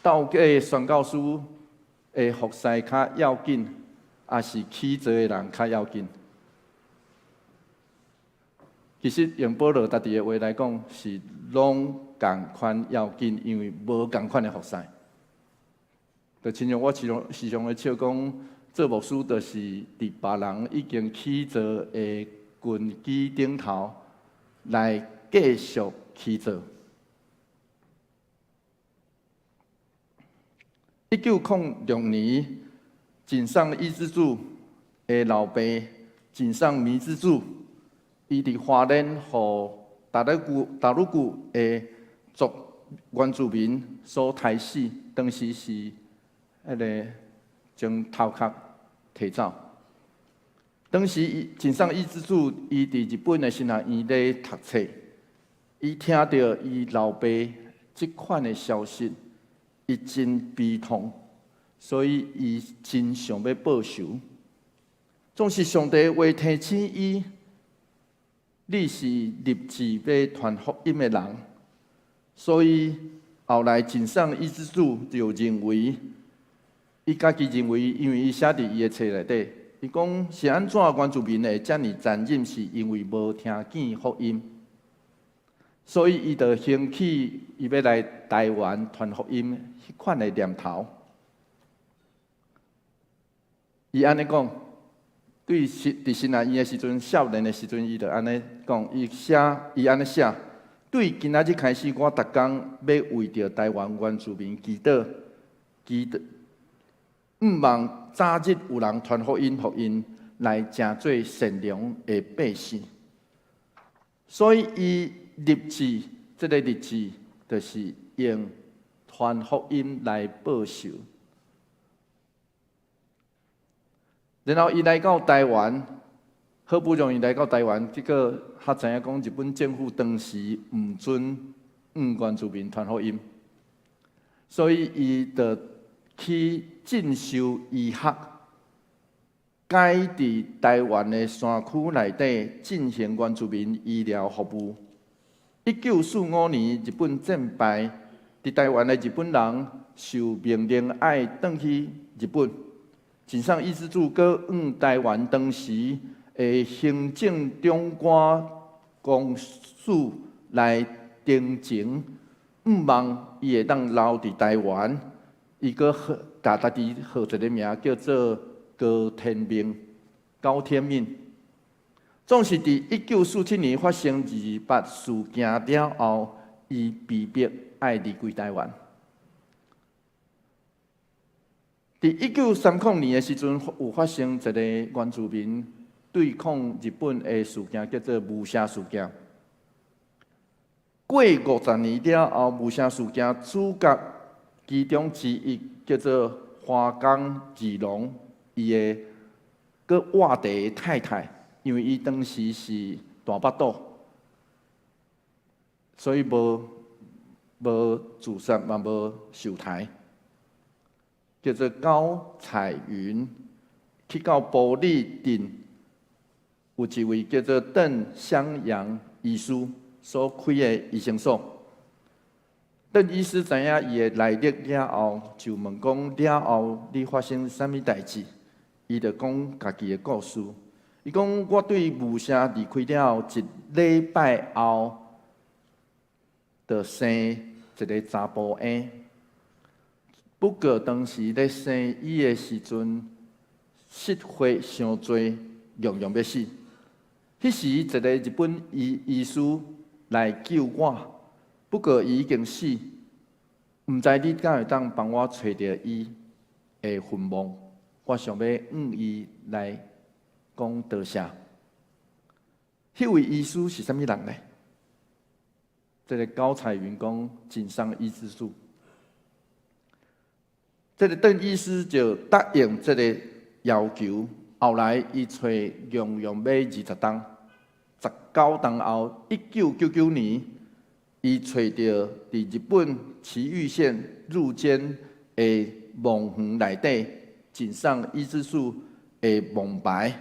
到底宣教師的服侍較要緊，抑是起造的人較要緊？其實用保羅家己的話來講，是攏仝款要緊，因為無仝款的服侍。就親像我時常時常咧笑講，做牧師就是佇別人已經起造的根基頂頭來繼續起造。1906年，井上伊之助的老爸井上彌之助，伊佇花蓮予達魯谷達魯谷的族原住民所刣死，當時是彼个將頭殼提走。當時井上伊之助伊佇日本的神學院咧讀冊，伊聽著伊老爸這款的消息，伊真悲痛，所以伊真想欲報仇。總是上帝話提醒伊，你是立志欲傳福音的人，所以後來井上伊之助就認為，伊家己認為，因為伊寫佇伊的冊內底，伊講是按怎原住民會遮爾殘忍，是因為無聽見福音，所以伊就興起伊欲來台灣傳福音彼款的念頭。伊按呢講。對時佇神學院的時陣，少年的時陣，伊就按呢講，伊寫，伊按呢寫。對今仔日開始，我逐工欲為著台灣原住民祈禱，祈禱，向望早日有人傳福音，予𪜶來成做善良的百姓。所以，伊立志，這个立志就是用傳福音來報仇。然後伊來到台灣，好不容易來到台灣，結果才知影講日本政府當時毋准原住民傳福音，所以伊就去進修醫學，改佇台灣的山區內底進行原住民醫療服務。1945年日本戰敗，佇台灣的日本人受命令愛轉去日本。井上伊之助閣向台灣當時的行政長官公署來呈請，向望伊會當留佇台灣。伊閣號共家己號一个名叫做高天命。高天命。總是佇1947年發生二二八事件了後，伊被迫愛離開台灣。佇1930年的時陣，有發生一个原住民對抗日本的事件，叫做霧社事件。過五十年了後，霧社事件主角其中之一叫做花岡二郎，伊的閣臥地的太太，因為伊當時是大腹肚，所以無無自殺嘛，無受刣。叫做高彩雲，去到埔里鎮，有一位叫做鄧湘陽醫師所開的醫生所。鄧醫師知影伊的來歷了後，就問講了後你發生啥物代誌？伊就講家己的故事。伊講我對霧社離開了後一禮拜後，就生一個查埔嬰。不過當時咧生伊的時陣，失血傷濟，樣樣欲死。彼時一個日本醫師來救我，不過伊已經死，毋知你敢會當幫我揣著伊的墳墓？我想欲向伊來講多謝。彼位醫師是啥物人呢？這個高彩雲講井上醫之助，這個鄧醫師就答應這個要求。後來伊揣樣樣欲20冬，19冬後，1999年，伊揣著佇日本埼玉縣入間的墓園內底井上醫之助的墓牌，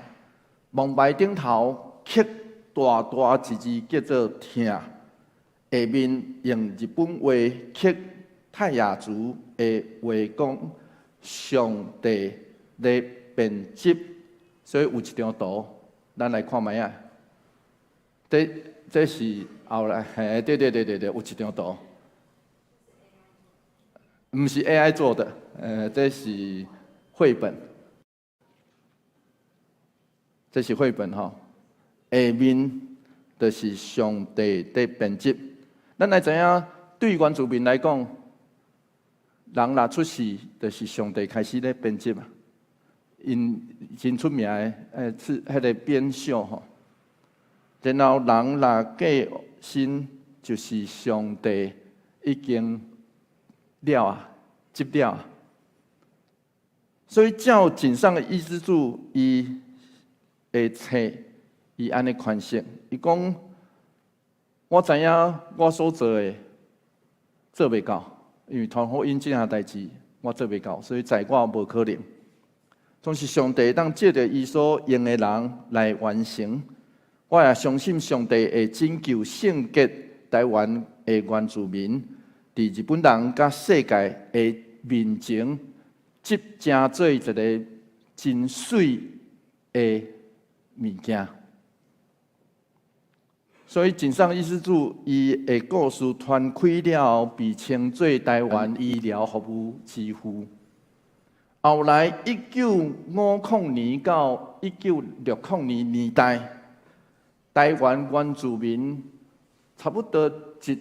墓牌頂頭刻大大一字叫做疼，下面用日本話刻泰雅族的話講上帝咧編織，所以有一張圖，咱來看覓仔。這是後來，嘿，對對對對對，有一張圖，毋是 AI 做的，這是繪本，這是繪本吼，下面就是上帝佇編織。咱來知影，對原住民來講，人若出世，就是上帝開始咧編織啊。𪜶真出名的，是彼個編繡吼。然後人若過身，就是上帝已經了啊，織了。所以照井上醫之助伊的冊，伊按呢詮釋，伊講：我知影我所做的做袂到，因為傳福音這項代誌我做袂到，所以在我無可能。總是上帝當藉著伊所用的人來完成。我也相信上帝會拯救聖潔台灣的原住民，佇日本人佮世界的面前，織成做一個真媠的物件。所以井上醫之助伊的故事傳開了後，被稱做台灣醫療服務之父。後來1950年到1960年年代，台灣原住民差不多一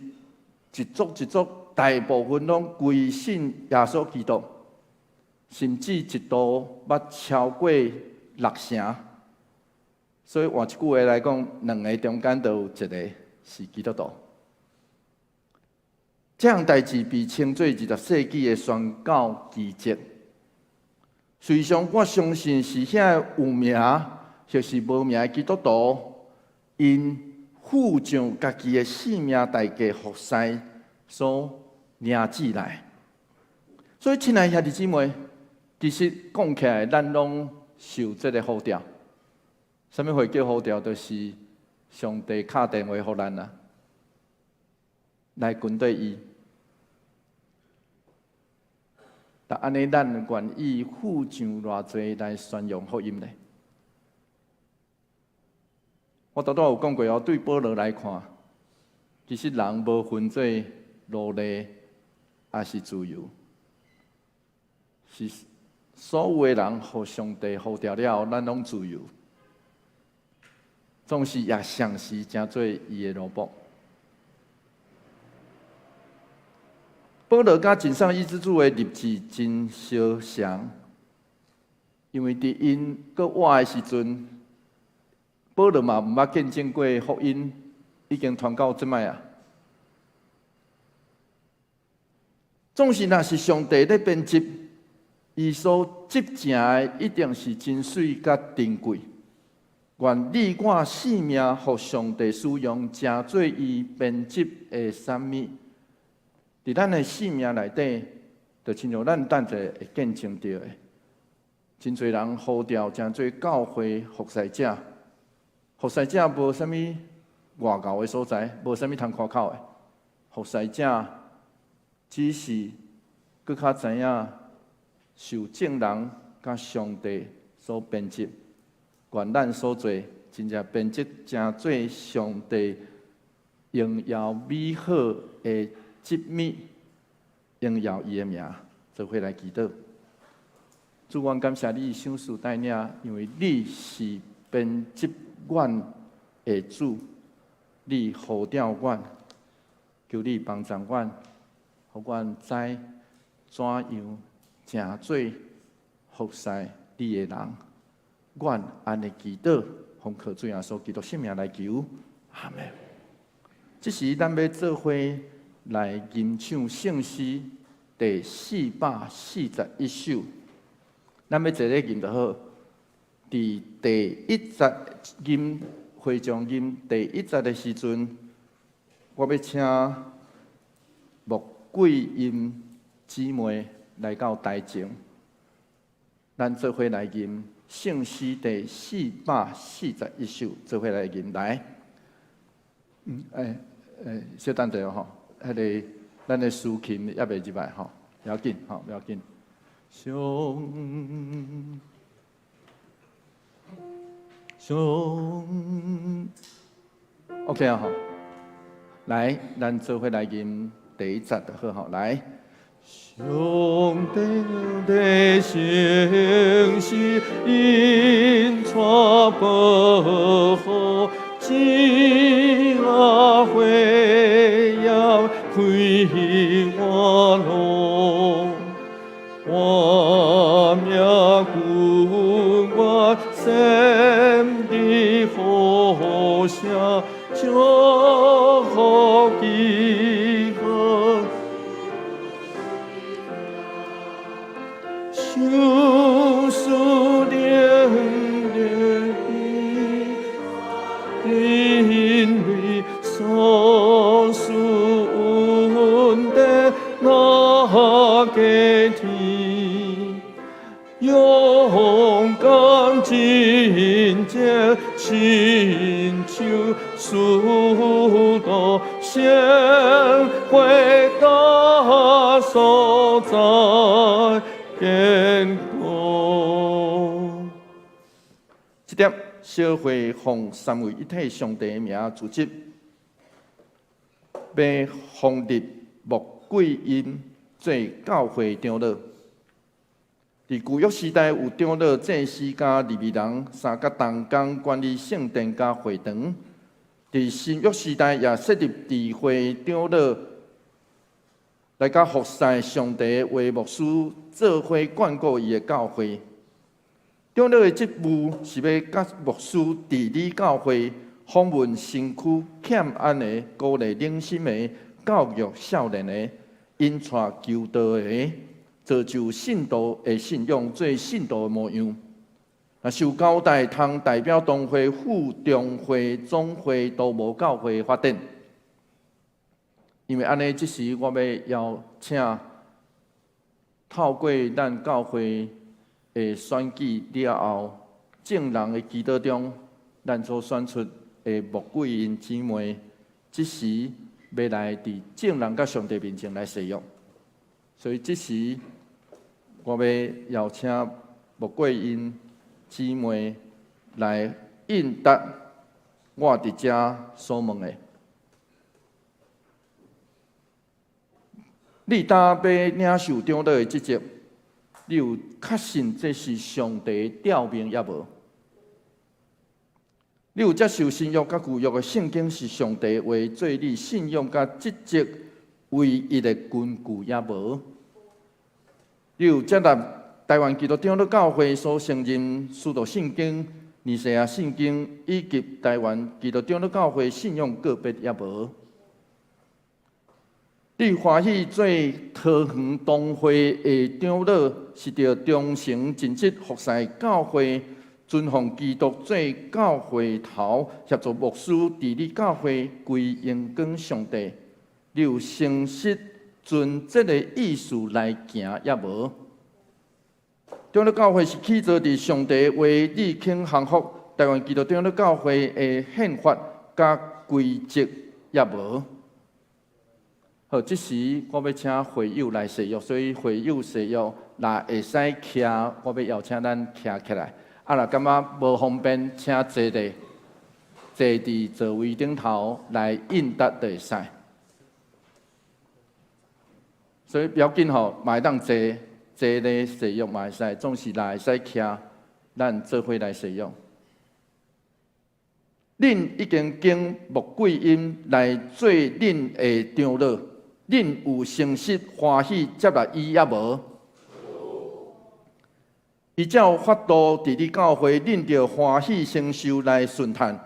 一族一族，大部分攏歸信耶穌基督，甚至一度捌超過六成。所以換一句話來講，兩个中間都有一个是基督徒。這項代誌被稱做20世紀的宣教奇蹟。事實上，我相信是遐有名或是無名的基督徒，𪜶付上家己的性命代價服侍所凝聚來。所以，親愛兄弟姊妹，其實講起來，咱攏受這个呼召。啥物會叫呼召？就是上帝敲電話予咱啊，來跟綴伊。但按呢，咱願意付上偌濟來宣揚福音呢？我拄拄有講過哦，對保羅來看，其實人無分做奴隸，抑是自由，是所有的人予上帝呼召了後，咱攏自由。總是也同時成做伊的奴僕。保羅佮井上醫之助的立志真相像，因為佇𪜶閣活的時陣，保羅嘛毋捌見證過福音已經傳到這擺啊。總是若是上帝咧編織，伊所織成的一定是真媠佮珍貴。願你我性命予上帝使用，成做伊編織的產物。佇咱的性命內底，就親像咱等者會見證著的，真濟人呼召成做教會服侍者，服侍者無啥物外𠢕的所在，無啥物通誇口的。服侍者只是閣較知影受眾人佮上帝所編織，願咱所做真正編織成做上帝榮耀美好的織物，榮耀伊的名，做伙來祈禱。主，阮感謝你賞賜帶領，因為你是編織阮的主，你呼召阮，求你幫助阮，予阮知怎樣成做服侍你的人。阮按呢祈禱，奉靠主耶穌基督聖名來求，阿們。這時，咱欲做伙來吟唱聖詩第441首。咱欲坐咧吟就好。佇第一節吟會眾吟第一節的時陣，我欲請穆桂英姊妹來到台前，咱做伙來吟聖詩第四百四十一首，做伙來吟來。小等者吼，彼个咱的司琴猶未入來吼，不要緊，吼，不要緊。上上，OK 啊吼，來，咱做伙來吟第一節就好吼，來。上帝的聖詩引帶保護，只阿火焰開我路，我命君我生的呼聲，祝福祈福。受思念的因為所屬的那個天，勇敢進前，親像使徒先回到所在堅固。這點小會奉三位一體上帝的名組織，欲封立穆桂英做教會長老。佇舊約時代，有長老、祭司佮利未人三角同工管理聖殿佮會堂。佇新約時代，也設立智慧長老來佮服侍上帝的話牧師做伙管顧伊的教會。長老的職務是欲佮牧師治理教會，訪問身軀欠安的，鼓勵靈心的，教育少年的，引帶求道的，造就信徒的信仰，做信徒的模樣。若受交代通代表同會、副中會、總會都無教會發展。因為按呢，這時我欲邀請透過咱教會的選舉了後，眾人的祈禱中，咱所選出的穆桂英姊妹，這時欲來佇眾人佮上帝面前來誓約。所以這時我欲邀請穆桂英姊妹來應答我佇遮所問的。你當欲領受長老的職責，你有確信這是上帝召命抑無？你有接受新約佮舊約的聖經是上帝話做你信仰佮職責唯一的根據抑無？你有接納台灣基督長老教會所承認使徒信經、尼西亞信經以及台灣基督長老教會信仰告別抑無？你歡喜做桃園同會的長老，是著忠誠盡職服侍教會，尊奉基督做教會頭，協助牧師治理教會，歸榮光上帝。你有誠實遵這个意思來行抑無？長老教會是起造佇上帝話，你肯降服台灣基督長老教會的憲法佮規則抑無？好，這時我欲請會友來誓約，所以會友誓約若會使徛，我欲邀請咱徛起來。啊，若感覺無方便，請坐咧，坐佇座位頂頭來應答就會使。所以不要緊吼，嘛會當坐坐咧誓約嘛會使，總是若會使徛，咱做伙來誓約。恁已經揀穆桂英來做恁的長老，恁有誠實歡喜接納伊抑無？伊照法度佇你教會，恁著歡喜承受來順趁，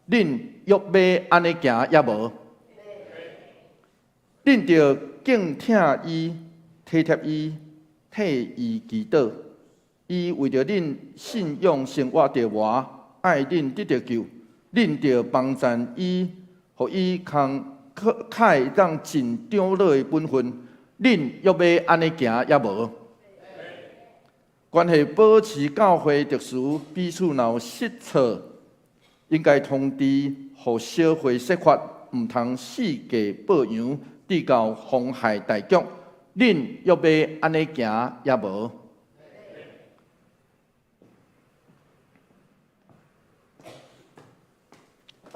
恁欲欲按呢行抑無？恁著敬疼伊、體貼伊、替伊祈禱。伊為著恁信仰生活著磨，愛恁得著救，恁著幫贊伊，予伊空開當盡長老的本分。恁欲欲按呢行抑無？關係保持教會秩序，彼此若有失錯，應該通知，予小會說法，毋通四界報揚，致到妨害大局。恁欲欲按呢行抑無？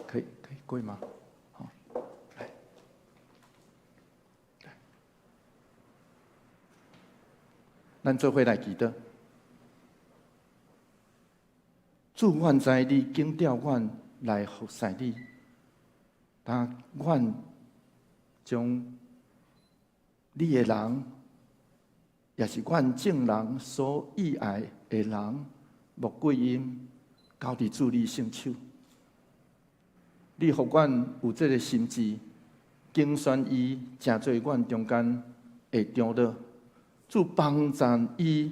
可以可以跪嗎？好，來，來，咱做伙來祈禱。主，阮知你揀召阮來服侍你，但阮將你的人，也是阮眾人所意愛的人，穆桂英交佇主你聖手。你予阮有這个心志，揀選伊成做阮中間的長老，主幫助伊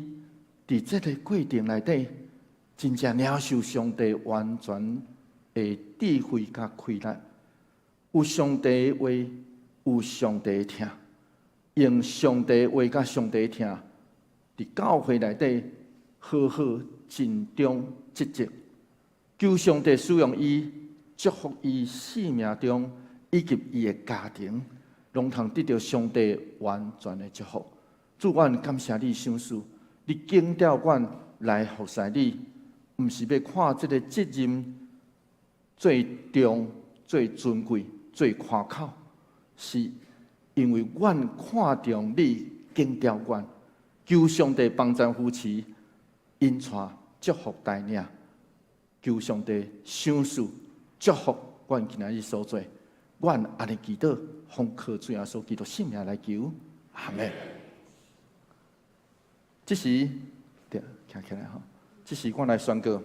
佇這个過程內底，真正領受上帝完全的智慧佮開力，有上帝的話，有上帝的疼，用上帝的話佮上帝的疼，佇教會內底好好盡忠職責，求上帝使用伊，祝福伊生命中以及伊的家庭，攏通得著上帝完全的祝福。主，阮感謝你賞賜，你揀召阮來服侍你，毋是欲看這个責任最重、最尊貴、最誇口，是因為阮看重你揀召阮，求上帝幫贊扶持，引帶祝福帶領，求上帝賞賜祝福阮今仔日所做，阮按呢祈禱，奉靠主耶穌基督聖名來求，阿們。這時，對，徛起來吼。這時我來宣告，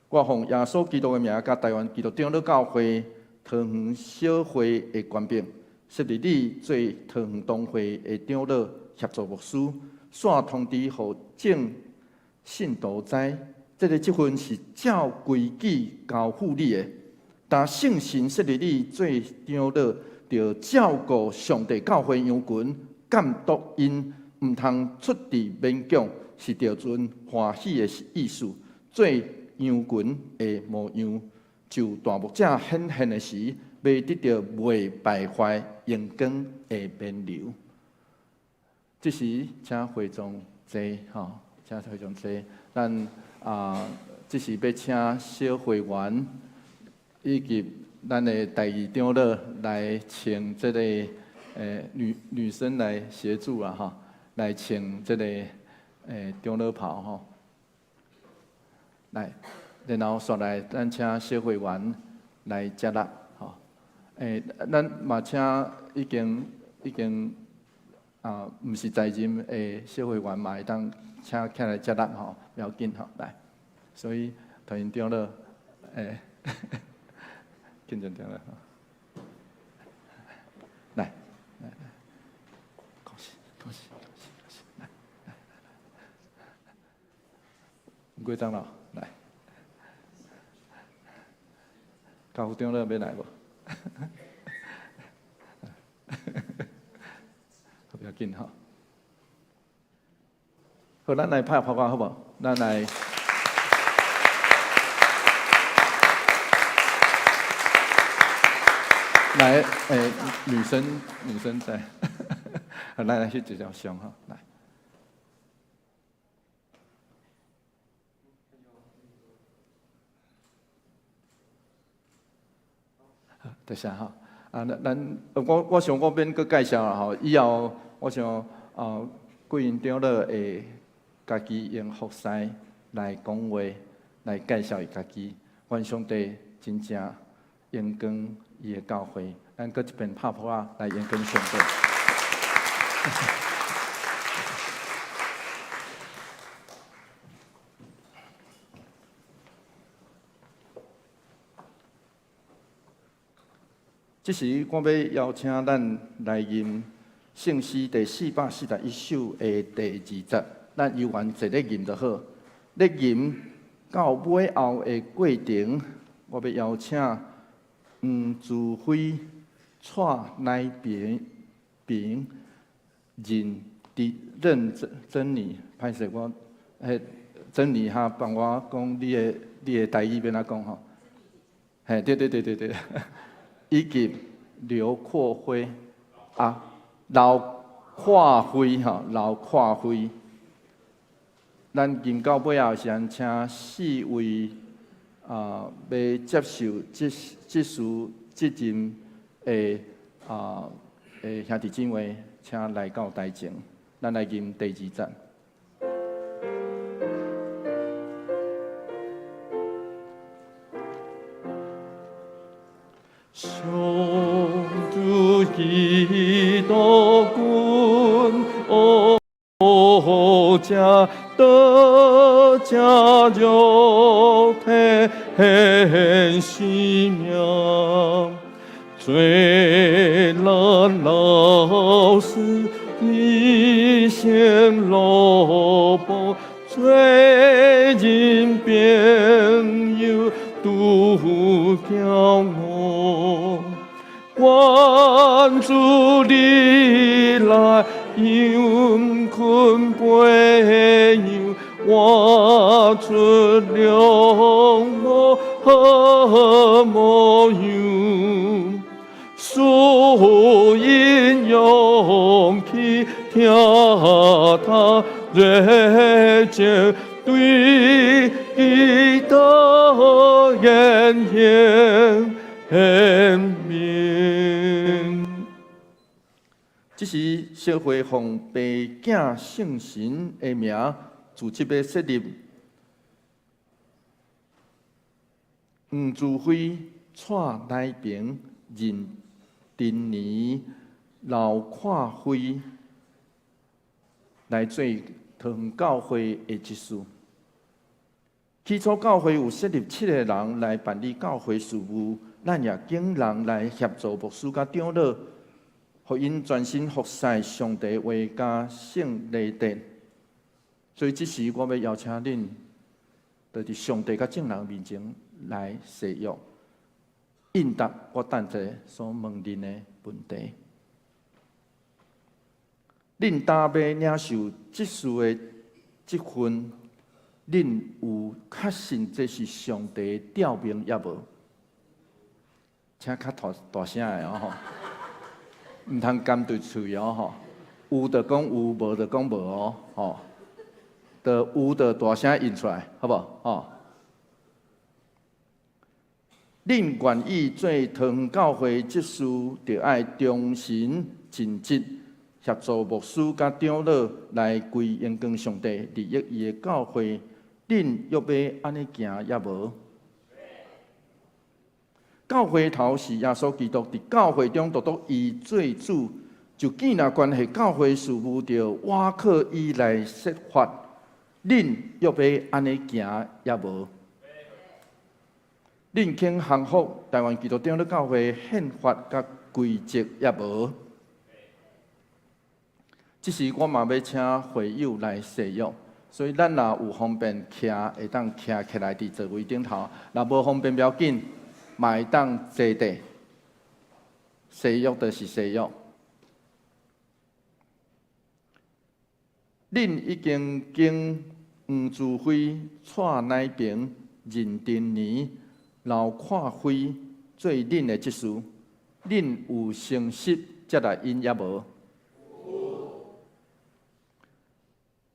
我奉耶穌基督的名，佮台灣基督長老教會桃園小會的權柄，設立你做桃園堂會的長老協助牧師，煞通知予眾信徒知，這个職分是照規矩交付你的。但聖神設立你做長老，著照顧上帝教會羊群，監督𪜶，毋通出佇勉強，是著遵歡喜的意思，做羊群的模樣。就大牧者顯現的時，欲得著袂敗壞榮光的冕旒。這時，請會眾坐，吼，請會眾坐。咱啊，這時欲請小會員以及咱的第二長老來穿這个女女生來協助啊，吼，來穿這个長老袍吼。來，然後煞來，咱請小會員來接納吼。咱嘛請已經已經啊，毋是在任的小會員嘛會當請起來接納吼，不要緊吼，來。所以，桃園長老，緊張長老吼，來，來來，恭喜恭喜恭喜恭喜，來來來，吳貴長老來，教副長老欲來無？不要要緊吼。好，咱來拍拍歌好無？咱來。來，女生，女生在，來來翕一張相吼，來。多謝吼。啊，咱我想我免閣介紹啦吼，以後我想啊，貴院長老會家己用服侍來講話，來介紹伊家己。願上帝真正榮光伊的教會，咱閣一遍拍噗仔來榮光上帝。這時，我欲邀請咱來吟聖詩第441首的第二節，咱猶原坐咧吟就好。咧吟到尾後的過程，我欲邀請黃祖輝、蔡乃平、平認佇認真珍妮，歹勢我，彼珍妮哈幫我講你的台語欲按怎講吼？嘿，對對對對對。以及劉闊輝啊，劉闊輝吼，劉闊輝。咱吟到尾後時陣，請四位啊，欲接受執執事責任的啊的兄弟姊妹，請來到台前，咱來吟第二節。上主基督君，哦，這得這肉體生命，做咱老師的先萝卜，做人朋友拄骄傲。願主你來仰困培養，活出良母好模樣，賜𪜶勇氣聽他熱情對基督言行顯明。這時，小會奉爸囝聖神的名，組織欲設立黃祖輝、蔡乃平、任珍妮、劉闊輝來做桃園教會的執事。起初教會有設立七個人來辦理教會事務，咱也請人來協助牧師佮長老，予𪜶專心服侍上帝話佮聖禮典。所以這時我欲邀請恁，就佇上帝佮眾人面前來誓約，應答我等下所問恁的問題。恁擔欲領受執事的職分，恁有確信這是上帝調命抑無？請較大大聲的哦吼，毋通含對喙哦吼。有就講有，無就講無哦吼。就有就大聲吟出來，好無？吼。恁願意做桃園教會執事，就愛忠心盡職，協助牧師佮長老來歸榮光上帝，利益伊的教會。恁欲欲按呢行抑無？教會頭是耶穌基督，佇教會中獨獨伊做主，就見若關係教會事務，就倚靠伊來設法。恁欲欲按呢行抑無？恁肯降服台灣基督長老教會憲法佮規則抑無？這時我嘛欲請會友來誓約，所以咱若有方便徛，會當徛起來佇座位頂頭；若無方便，不要緊，嘛會當坐地。誓約就是誓約。恁已經經黃祖輝、蔡乃平、任振年、劉闊輝做恁的執事，恁有誠實接納𪜶抑無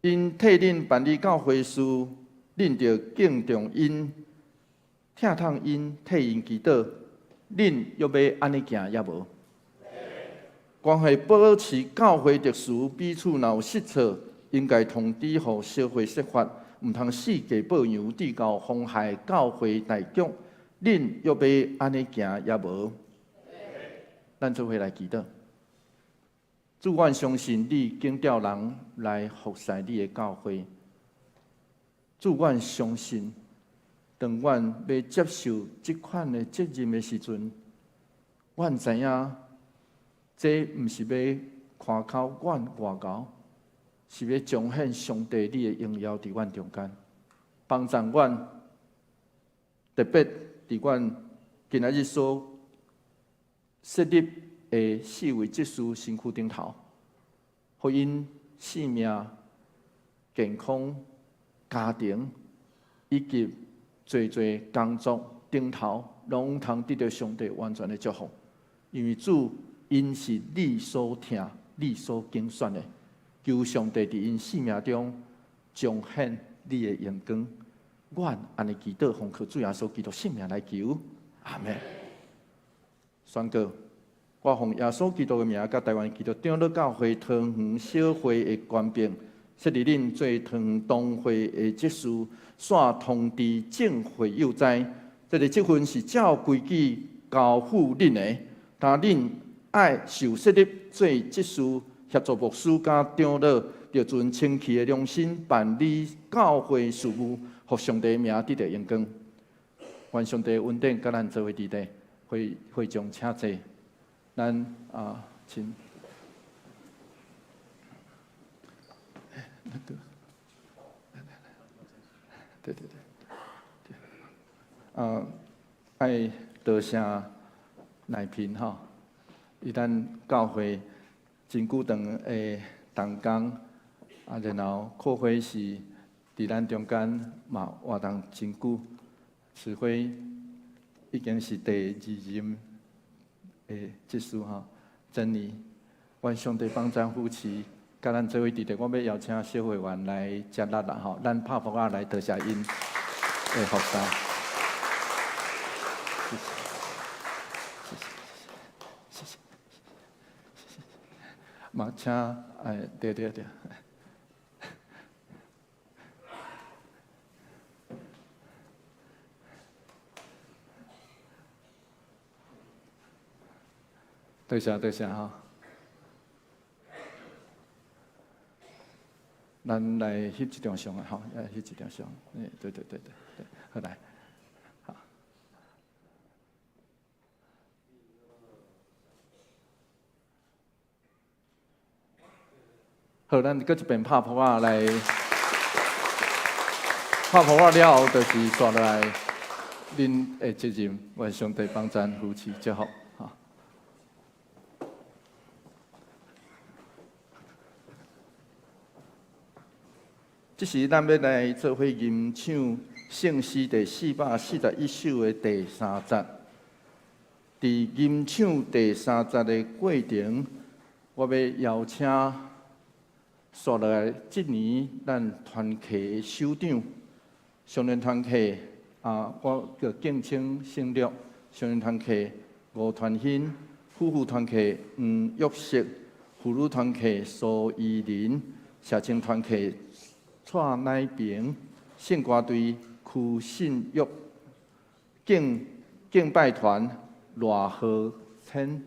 ？𪜶替恁辦理教會事，恁著敬重𪜶，疼痛𪜶，替𪜶祈禱。恁欲欲按呢行抑無？關係保持教會秩序，彼此若有失錯，應該通知予小會說法，毋通四界報揚，致到妨害教會大局。恁欲欲按呢行抑無？咱做伙來祈禱。主，阮相信你揀調人來服侍你的教會。主，阮相信，當阮欲接受這款的責任的時陣，阮知影，這毋是欲誇口阮外姣，是欲彰顯上帝你的榮耀佇阮中間，幫助阮，特別佇阮今仔日所設立的四位執事身軀頂頭，予𪜶性命、健康、家庭以及濟濟工作頂頭，攏通得著上帝完全的祝福。因為主𪜶是你所疼、你所揀選的，求上帝佇𪜶生命中彰顯你的榮光。阮按呢祈禱，奉靠主耶穌基督聖名來求，阿們。宣告。我奉耶穌基督的名，佮台灣基督長老教會桃園小會的權柄，設立恁做桃園堂會的執事，煞通知眾會友知，這个職分是照規矩交付恁的，但恁愛受設立做執事，協助牧師佮長老，著盡清氣的良心辦理教會事務，予上帝的名得著榮光。願上帝恩典佮咱做伙佇咧，會會長請坐。咱啊，請，那個，對對對，對，啊，愛多謝乃平吼，伊咱教會真久長的同工，啊，然後闊輝是佇咱中間嘛活動真久，慈輝已經是第二任的執事吼，珍妮，願上帝幫贊扶持，佮咱做伙佇咧，我欲邀請小會員來接力啦吼，咱拍噗仔來多謝𪜶的服侍。謝謝，謝謝，謝謝，謝謝。嘛請，哎，對對對。多謝多謝吼，咱來翕一張相啊吼，來翕一張相，欸，對對對對對，好來，好。好，咱閣一遍拍噗仔來，拍噗仔了後，就是紲落來，恁的責任，願上帝幫贊扶持祝福。這時，咱欲來做伙吟唱聖詩第441首的第三節。佇吟唱第三節的過程，我欲邀請紲落來這年咱團契的首長，少年團契啊，我叫敬青省略，少年團契吳傳興，夫婦團契黃玉石，婦女團契蘇依林，社青團契蔡乃平，聖歌隊柯信玉，敬敬拜團賴和謙，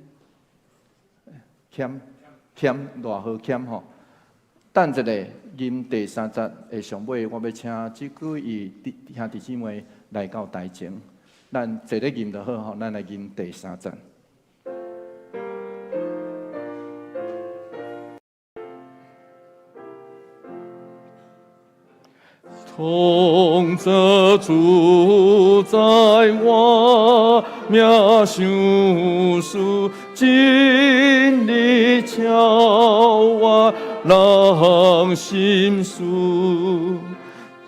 謙謙賴和謙吼。等一下，吟第三節的上尾，我欲請這幾位兄弟姊妹來到台前，咱坐咧吟就好吼，咱來吟第三節。創造主宰我命相思，真理超越人心事，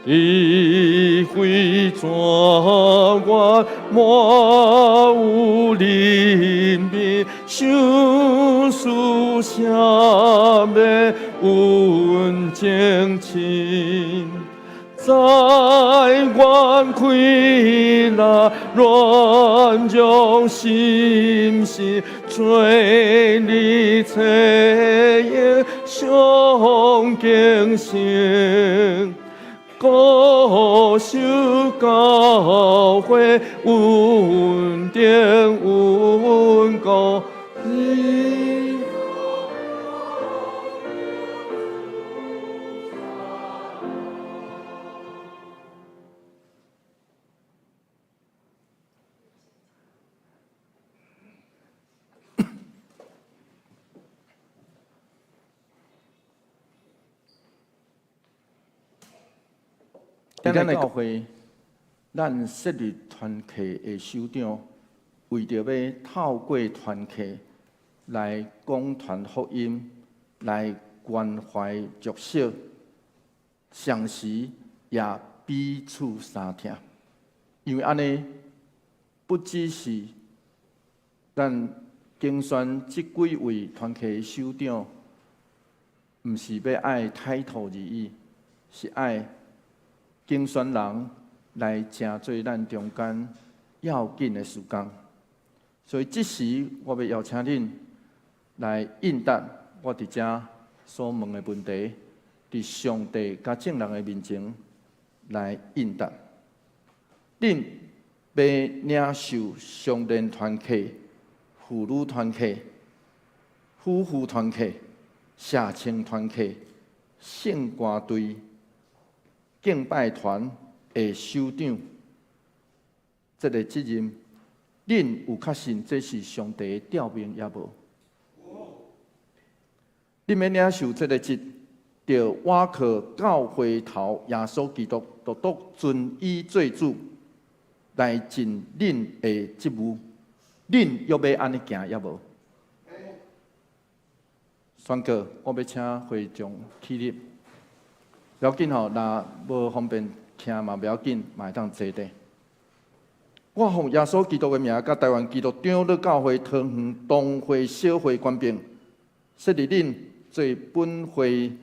智慧泉源滿有憐憫，賞賜啥物溫情深。在阮氣力軟弱心時，做你冊用上敬虔，固守教會穩定穩固。佇咱的教會，咱設立團契的首長，為著欲透過團契來廣傳福音，來關懷弱小，同時也彼此相疼。因為按呢，不只是咱揀選這幾位團契的首長，毋是欲愛 title 而已，是愛揀選人來成做咱中間要緊的事工。所以這時我欲邀請恁來應答我佇遮所問的問題，佇上帝佮眾人的面前來應答。恁欲領受少年團契、婦女團契、夫婦團契、社青團契、聖歌隊、敬拜團的首長，這个責任，恁有確信這是上帝的召命抑無？恁欲領受這个職，著倚靠教會頭耶穌基督，獨獨尊伊做主，來盡恁的職務。恁欲欲按呢行抑無？宣告，我欲請會眾起立。不要緊吼，若無方便徛嘛，不要緊，嘛會當坐低。我奉耶穌基督的名，佮台灣基督長老教會桃園東會小會權柄，設立恁做本會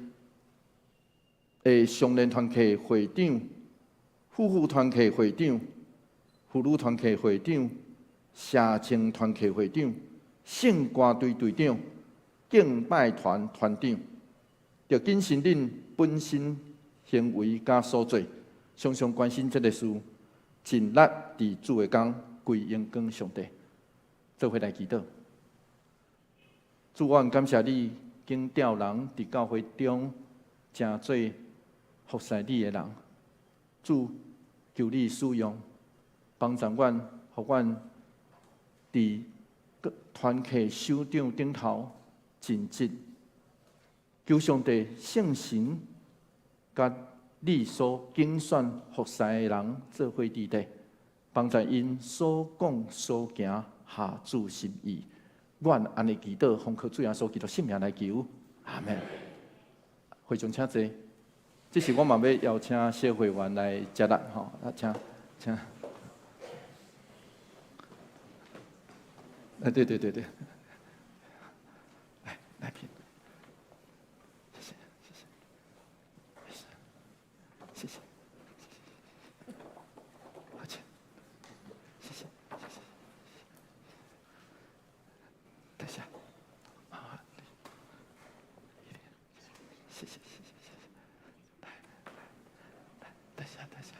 的少年團契會長、夫婦團契會長、婦女團契會長、社青團契會長、聖歌隊隊長、敬拜團團長，著謹慎恁本身行為佮所做，常常關心這个事，盡力佇主的工歸榮光上帝。做伙來祈禱。主，我感謝你，揀召人佇教會中，成做服侍你的人。主，求你使用，幫助阮，予阮佇團契首長頂頭盡職。求上帝聖神佮你所揀選服侍的人做伙佇咧，幫助𪜶所講所行合主心意。阮按呢祈禱，奉靠主耶穌基督聖名來求，阿門。會眾請坐。這時我嘛欲邀請小會員來接力吼，啊，請，請。哎，對對對對，來來片，謝謝謝謝，謝謝，好，請，謝謝謝謝，等下，啊，謝謝謝謝謝謝，來來，等下等下。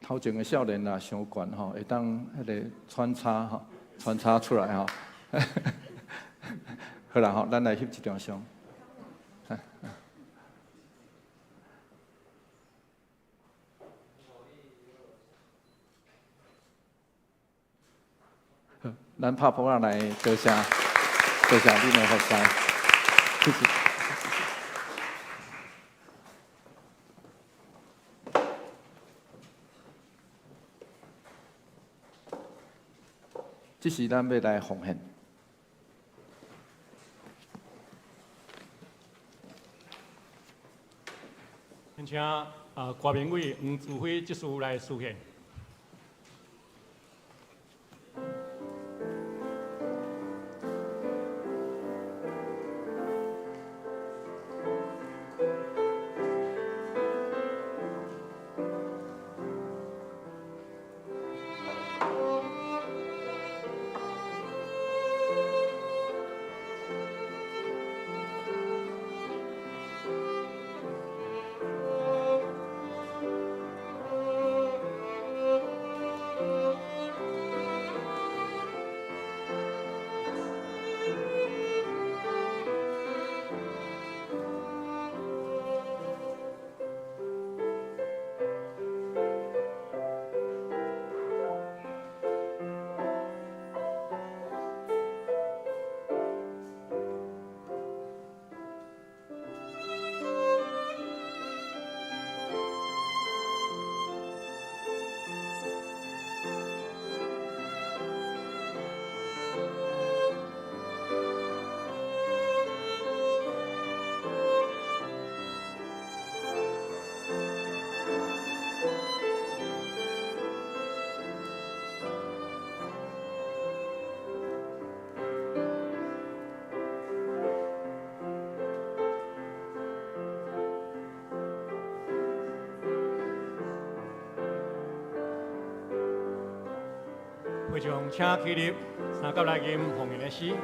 頭前的少年若傷懸吼，會當彼个穿插吼，穿插出來吼。好啦吼，咱來翕一張相。好，咱拍噗仔來多謝，多謝恁的服侍，謝謝。這是咱欲來奉獻。請郭明偉、黃志輝執事來司獻。會眾請起立，三甲來吟奉獻的詩。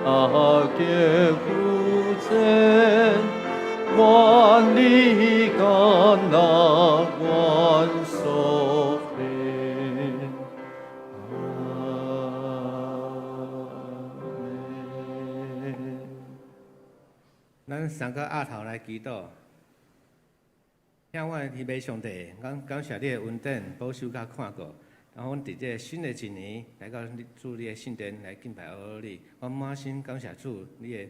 阿杰父亲，万里甘那万寿平，阿门。咱三个额头來祈禱，向我的天父上帝，咱感謝你的恩典、保守佮看顧。然後阮佇這個新的一年來到主你的聖殿來敬拜阿你，我滿心感謝主你的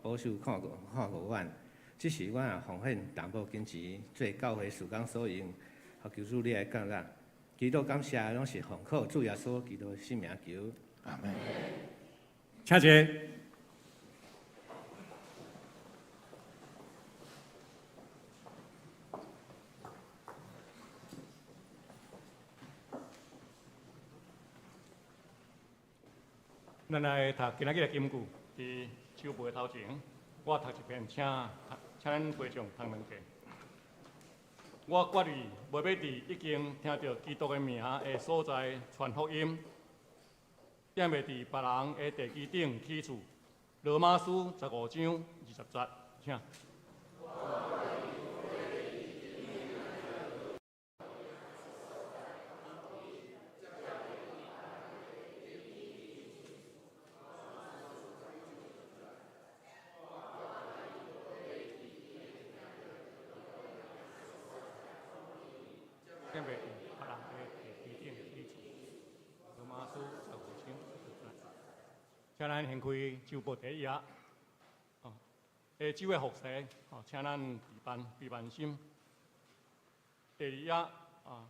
保守看顧看顧阮。這時阮也奉獻淡薄金錢做教會事工所用，求主你來降納。祈禱感謝攏是奉靠主耶穌基督聖名求。阿門。請坐。咱來讀今仔日的金句，佇手背頭前，我讀一遍，請請咱陪眾讀兩遍。我決意袂欲佇已經聽著基督的名的所在傳福音，也袂佇別人的地基頂起厝。羅馬書15章20節，請。請咱掀開周報第一頁，哦，下晝的服事，哦，請咱備辦備辦心。第二頁，啊，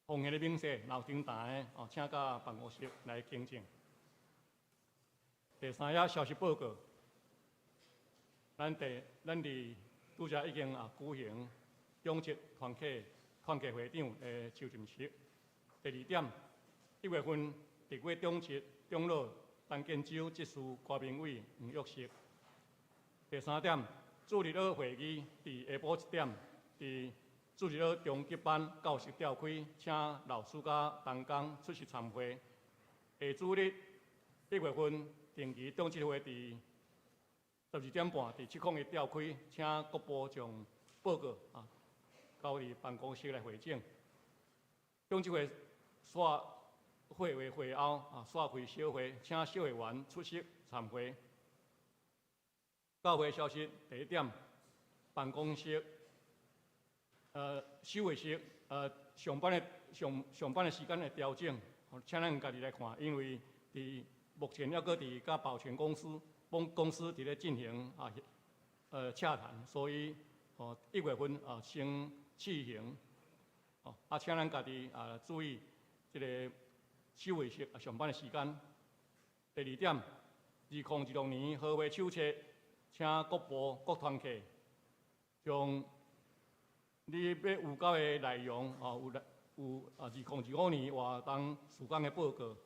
奉獻的明細，若有訂單的，哦，請到辦公室來更正。第三頁消息報告，咱第咱佇拄才已經啊舉行長執團體團契會長的就任式。第二點，1月份特委長執長老陳建州執事郭明偉、黃玉石。第三點，主日學會議佇下晡1點，佇主日學中級班教室召開，請老師佮同工出席參會。下主日1月份定期長執會佇12點半佇701召開，請各部將報告啊交佇辦公室來匯整。長執會煞会会会后啊，煞开小会，请小会员出席参会。教会消息第一点，办公室，守卫室，上班的时间的调整，请咱家己来看，因为伫目前犹阁伫佮保全公司、帮公司伫咧进行洽谈，所以1月份啊先试行，啊，请咱家己啊注意這个守衛室上班的時間。第二點，2026年和會手冊，請各部各團體將你欲有交的內容哦，有來有啊，2025年活動事工的報告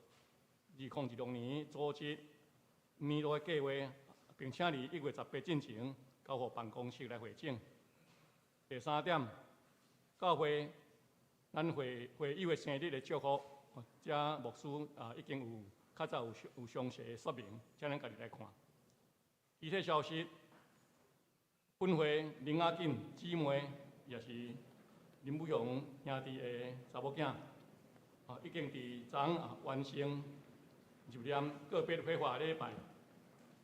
，2026年組織年度的計劃，並請佇1月18進前交予辦公室來匯整。第三點，教會咱會會友的生日的祝福，這牧師啊已經有較早有詳細的說明，請咱家己來看。其他消息，本會林亞錦姊妹，也是林武雄兄弟的查某囝，啊，已經佇昨昏啊完成入殮告別火化禮拜，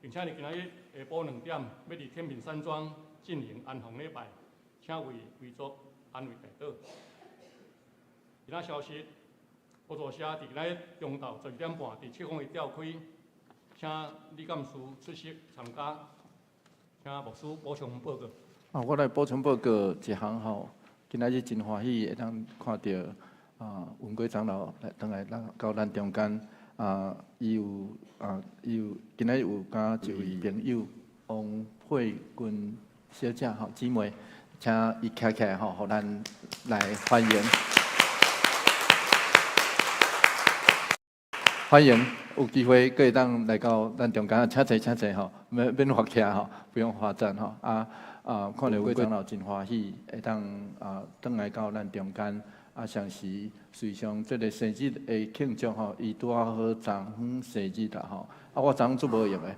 並且佇今仔日下晡2點，欲佇天平山莊進行安放禮拜，請為遺族安慰代禱。其他消息，互助社佇今仔日中晝12點半佇七公里召開，請李幹事出席參加，請牧師補充報告。啊，我來補充報告一項吼，今仔日真歡喜會當看著文貴長老來轉來咱到咱中間啊，伊有今仔日有佮一位朋友王佩君小姐吼姊妹，請伊徛起來吼，予咱來歡迎。歡迎，有機會閣會當來到咱中間，請坐請坐吼，免免罰徛吼，不用罰站吼。啊，看著文貴長老真歡喜，會當轉來到咱中間，啊，同時隨上這个生日的慶祝吼，伊拄仔好昨昏生日啦吼。啊，我昨昏足無閒的，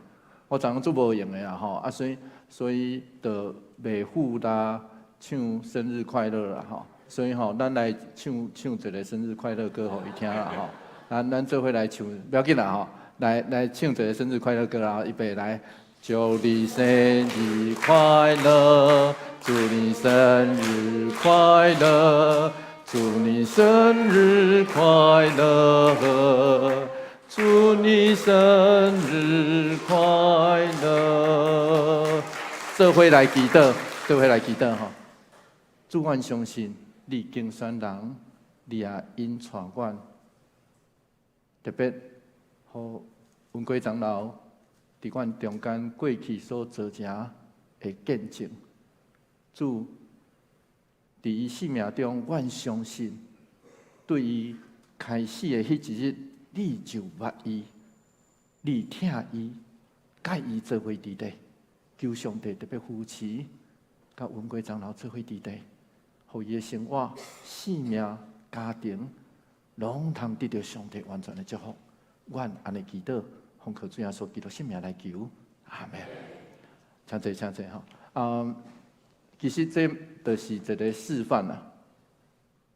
我昨昏足無閒的啦吼，啊，所以就袂赴啦唱生日快樂啦吼。所以吼，咱來唱唱一个生日快樂歌予伊聽啦吼。咱做伙來唱，不要緊啦吼，來唱一个生日快樂歌啦，預備來，祝你生日快樂，祝你生日快樂，祝你生日快樂，祝你生日快樂。做伙來祈禱，做伙來祈禱吼。主，阮相信你揀選人，你也引帶阮。特別，予文貴長老佇阮中間過去所造成的見證，主佇伊生命中，阮相信對伊開始的彼一日，你就捌伊，你疼伊，佮伊做伙佇咧，求上帝特別扶持，佮文貴長老做伙佇咧，予伊的生活、性命、家庭，攏通得著上帝完全的祝福。阮按呢祈禱，奉靠主耶穌基督聖名來求，阿門。請坐，請坐吼。啊，其實這就是一個示範啦，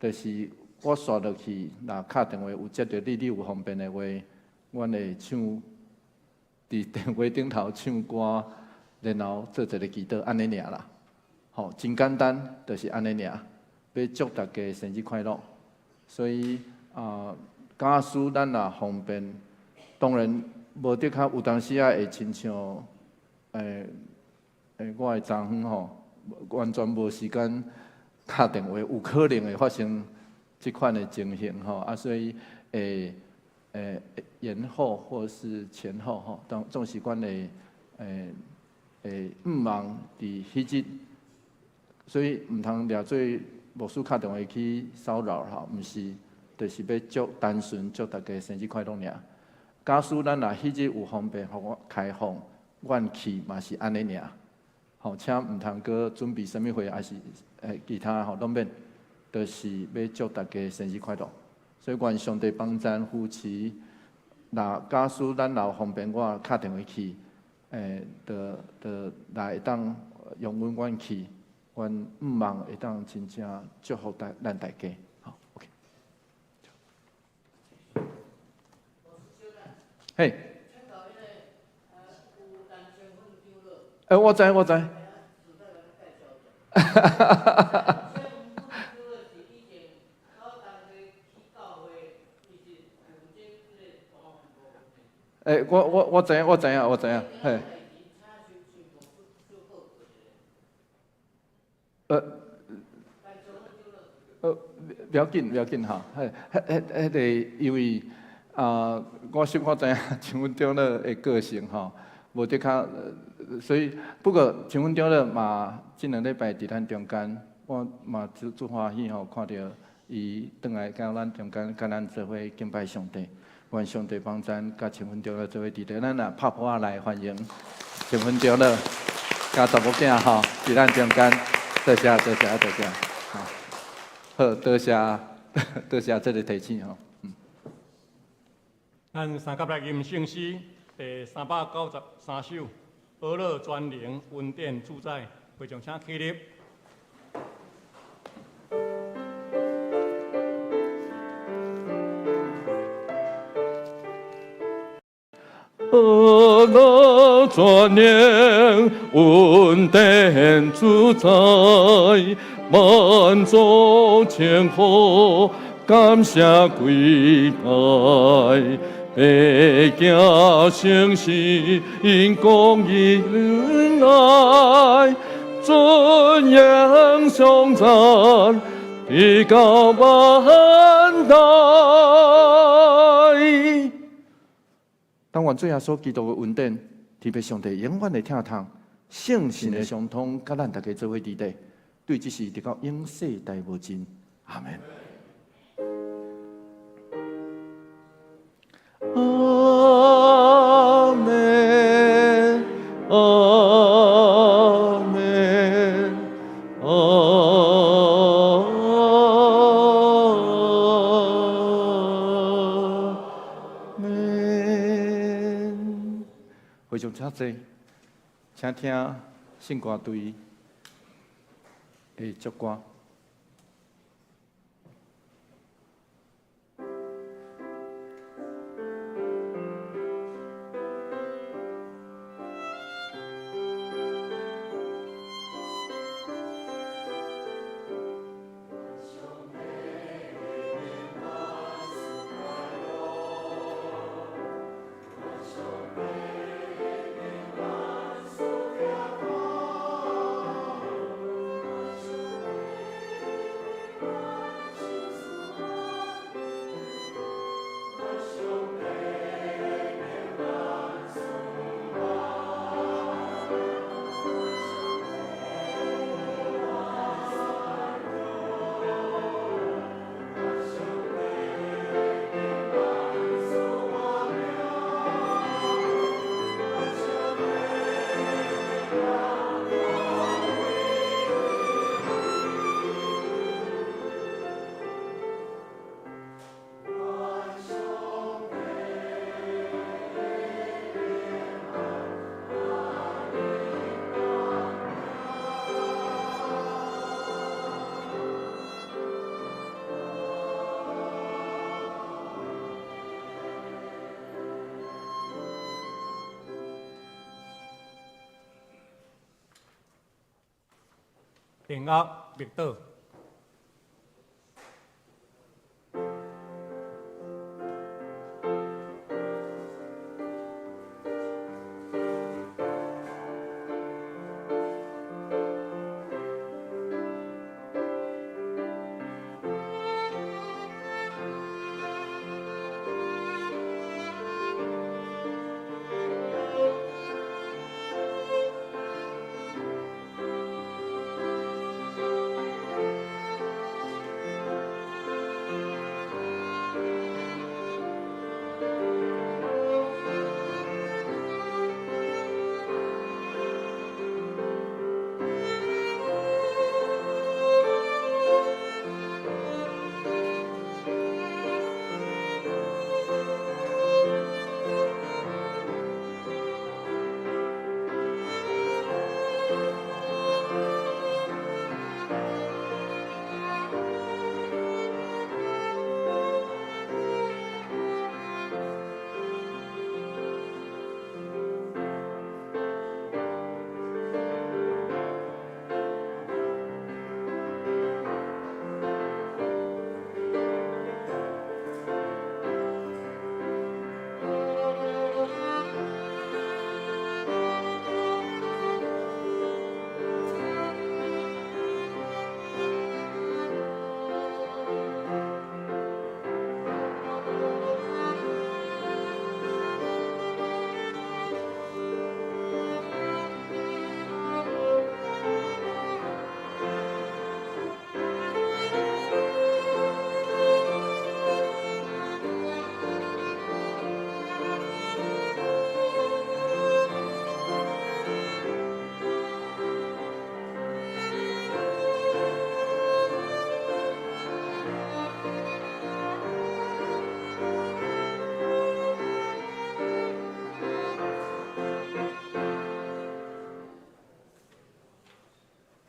就是我紲落去，若敲電話有接著你，你有方便的話，阮會唱佇電話頂頭唱歌，然後做一个祈禱，按呢爾啦。吼，真簡單，就是按呢爾，欲祝大家生日快樂。所以啊，假使咱若方便，當然無得較有當時仔會親像，我的昨昏吼，完全無時間敲電話，有可能會發生這款的情形吼，啊，所以會延後或是前後吼，當總是阮會毋茫佇彼日，所以毋通掠做牧師敲電話去騷擾吼，毋是，就是欲祝單純祝大家生日快樂爾。假使咱若彼日有方便，予我開放，阮去嘛是按呢爾。吼，請毋通閣準備啥物貨，還是其他吼攏免，就是欲祝大家生日快樂。所以願上帝幫贊扶持。若假使咱若有方便，我敲電話去，就來會當容許阮去，阮毋茫會當真正祝福咱大家。好，OK。嘿。欸，我知，我知。哈哈哈哈哈！欸，我知影，我知影，我知影，嘿。不要緊，不要緊哈，彼、彼、彼个因為啊，我小可知影張分長老的個性吼，無得較，所以不過張分長老嘛，這兩禮拜佇咱中間，我嘛足足歡喜吼，看著伊轉來到咱中間，佮咱做伙敬拜上帝。願上帝幫咱佮張分長老做伙佇佇，咱來拍噗仔來歡迎張分長老佮查某囝吼，佇咱中間，多謝多謝多謝，好，多謝多謝這個提醒吼。咱三甲來吟聖詩第393首，阿樂全能恩典主宰，會眾請起立。阿樂全能恩典主宰，萬族千呼感謝跪拜，白行聖事因公義恩愛，尊嚴頌讚，直到萬代。但願主耶穌基督的恩典，天父上帝永遠的疼痛，聖神的相通，佮咱大家做伙佇底，對這時直到永世代無盡。阿門。阿門，阿門，阿門。會眾請坐，請聽聖歌隊的祝歌。平安，默禱。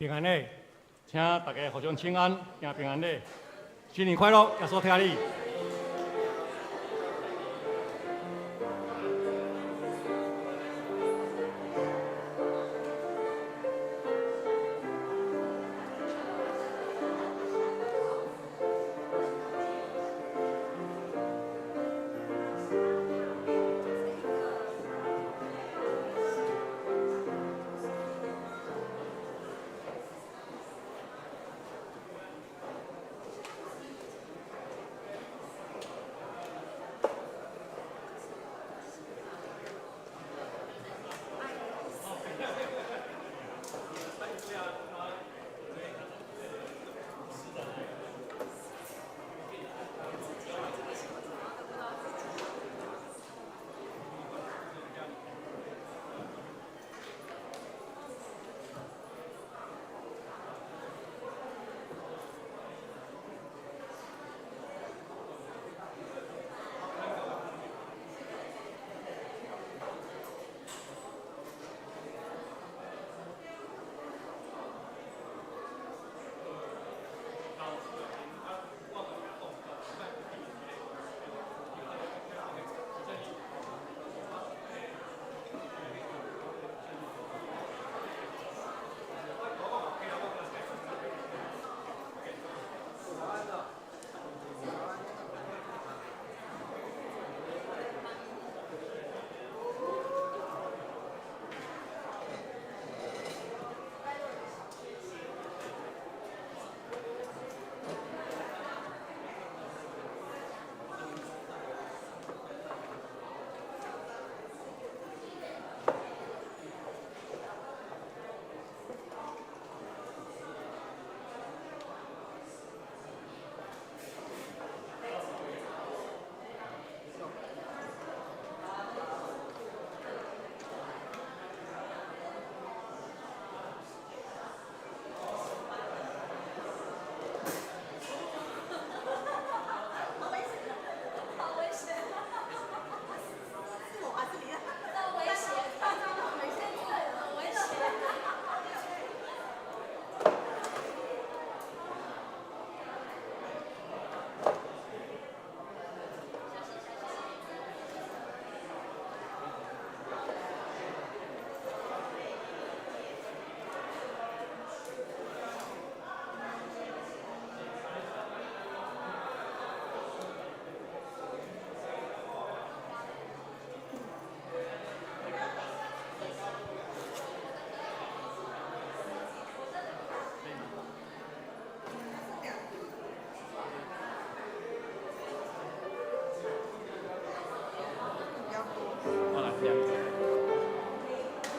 平安禮，請大家互相請安，行平安禮，新年快樂，耶穌疼你。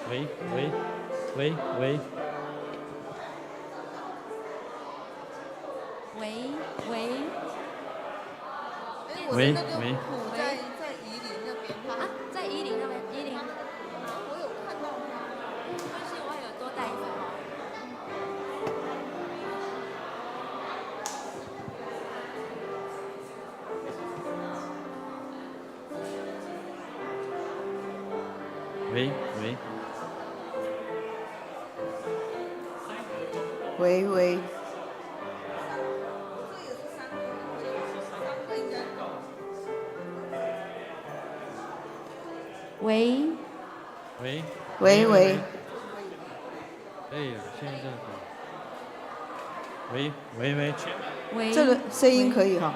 喂喂喂喂喂喂哎，我的喂那个喂谱在宜林那边，他啊，在宜林那边，宜林，我有看到他。没关系，我还有多带一份哦。喂喂，喂喂，喂，喂喂喂，哎呀，现在这个，喂喂喂，喂，这个声音可以哈。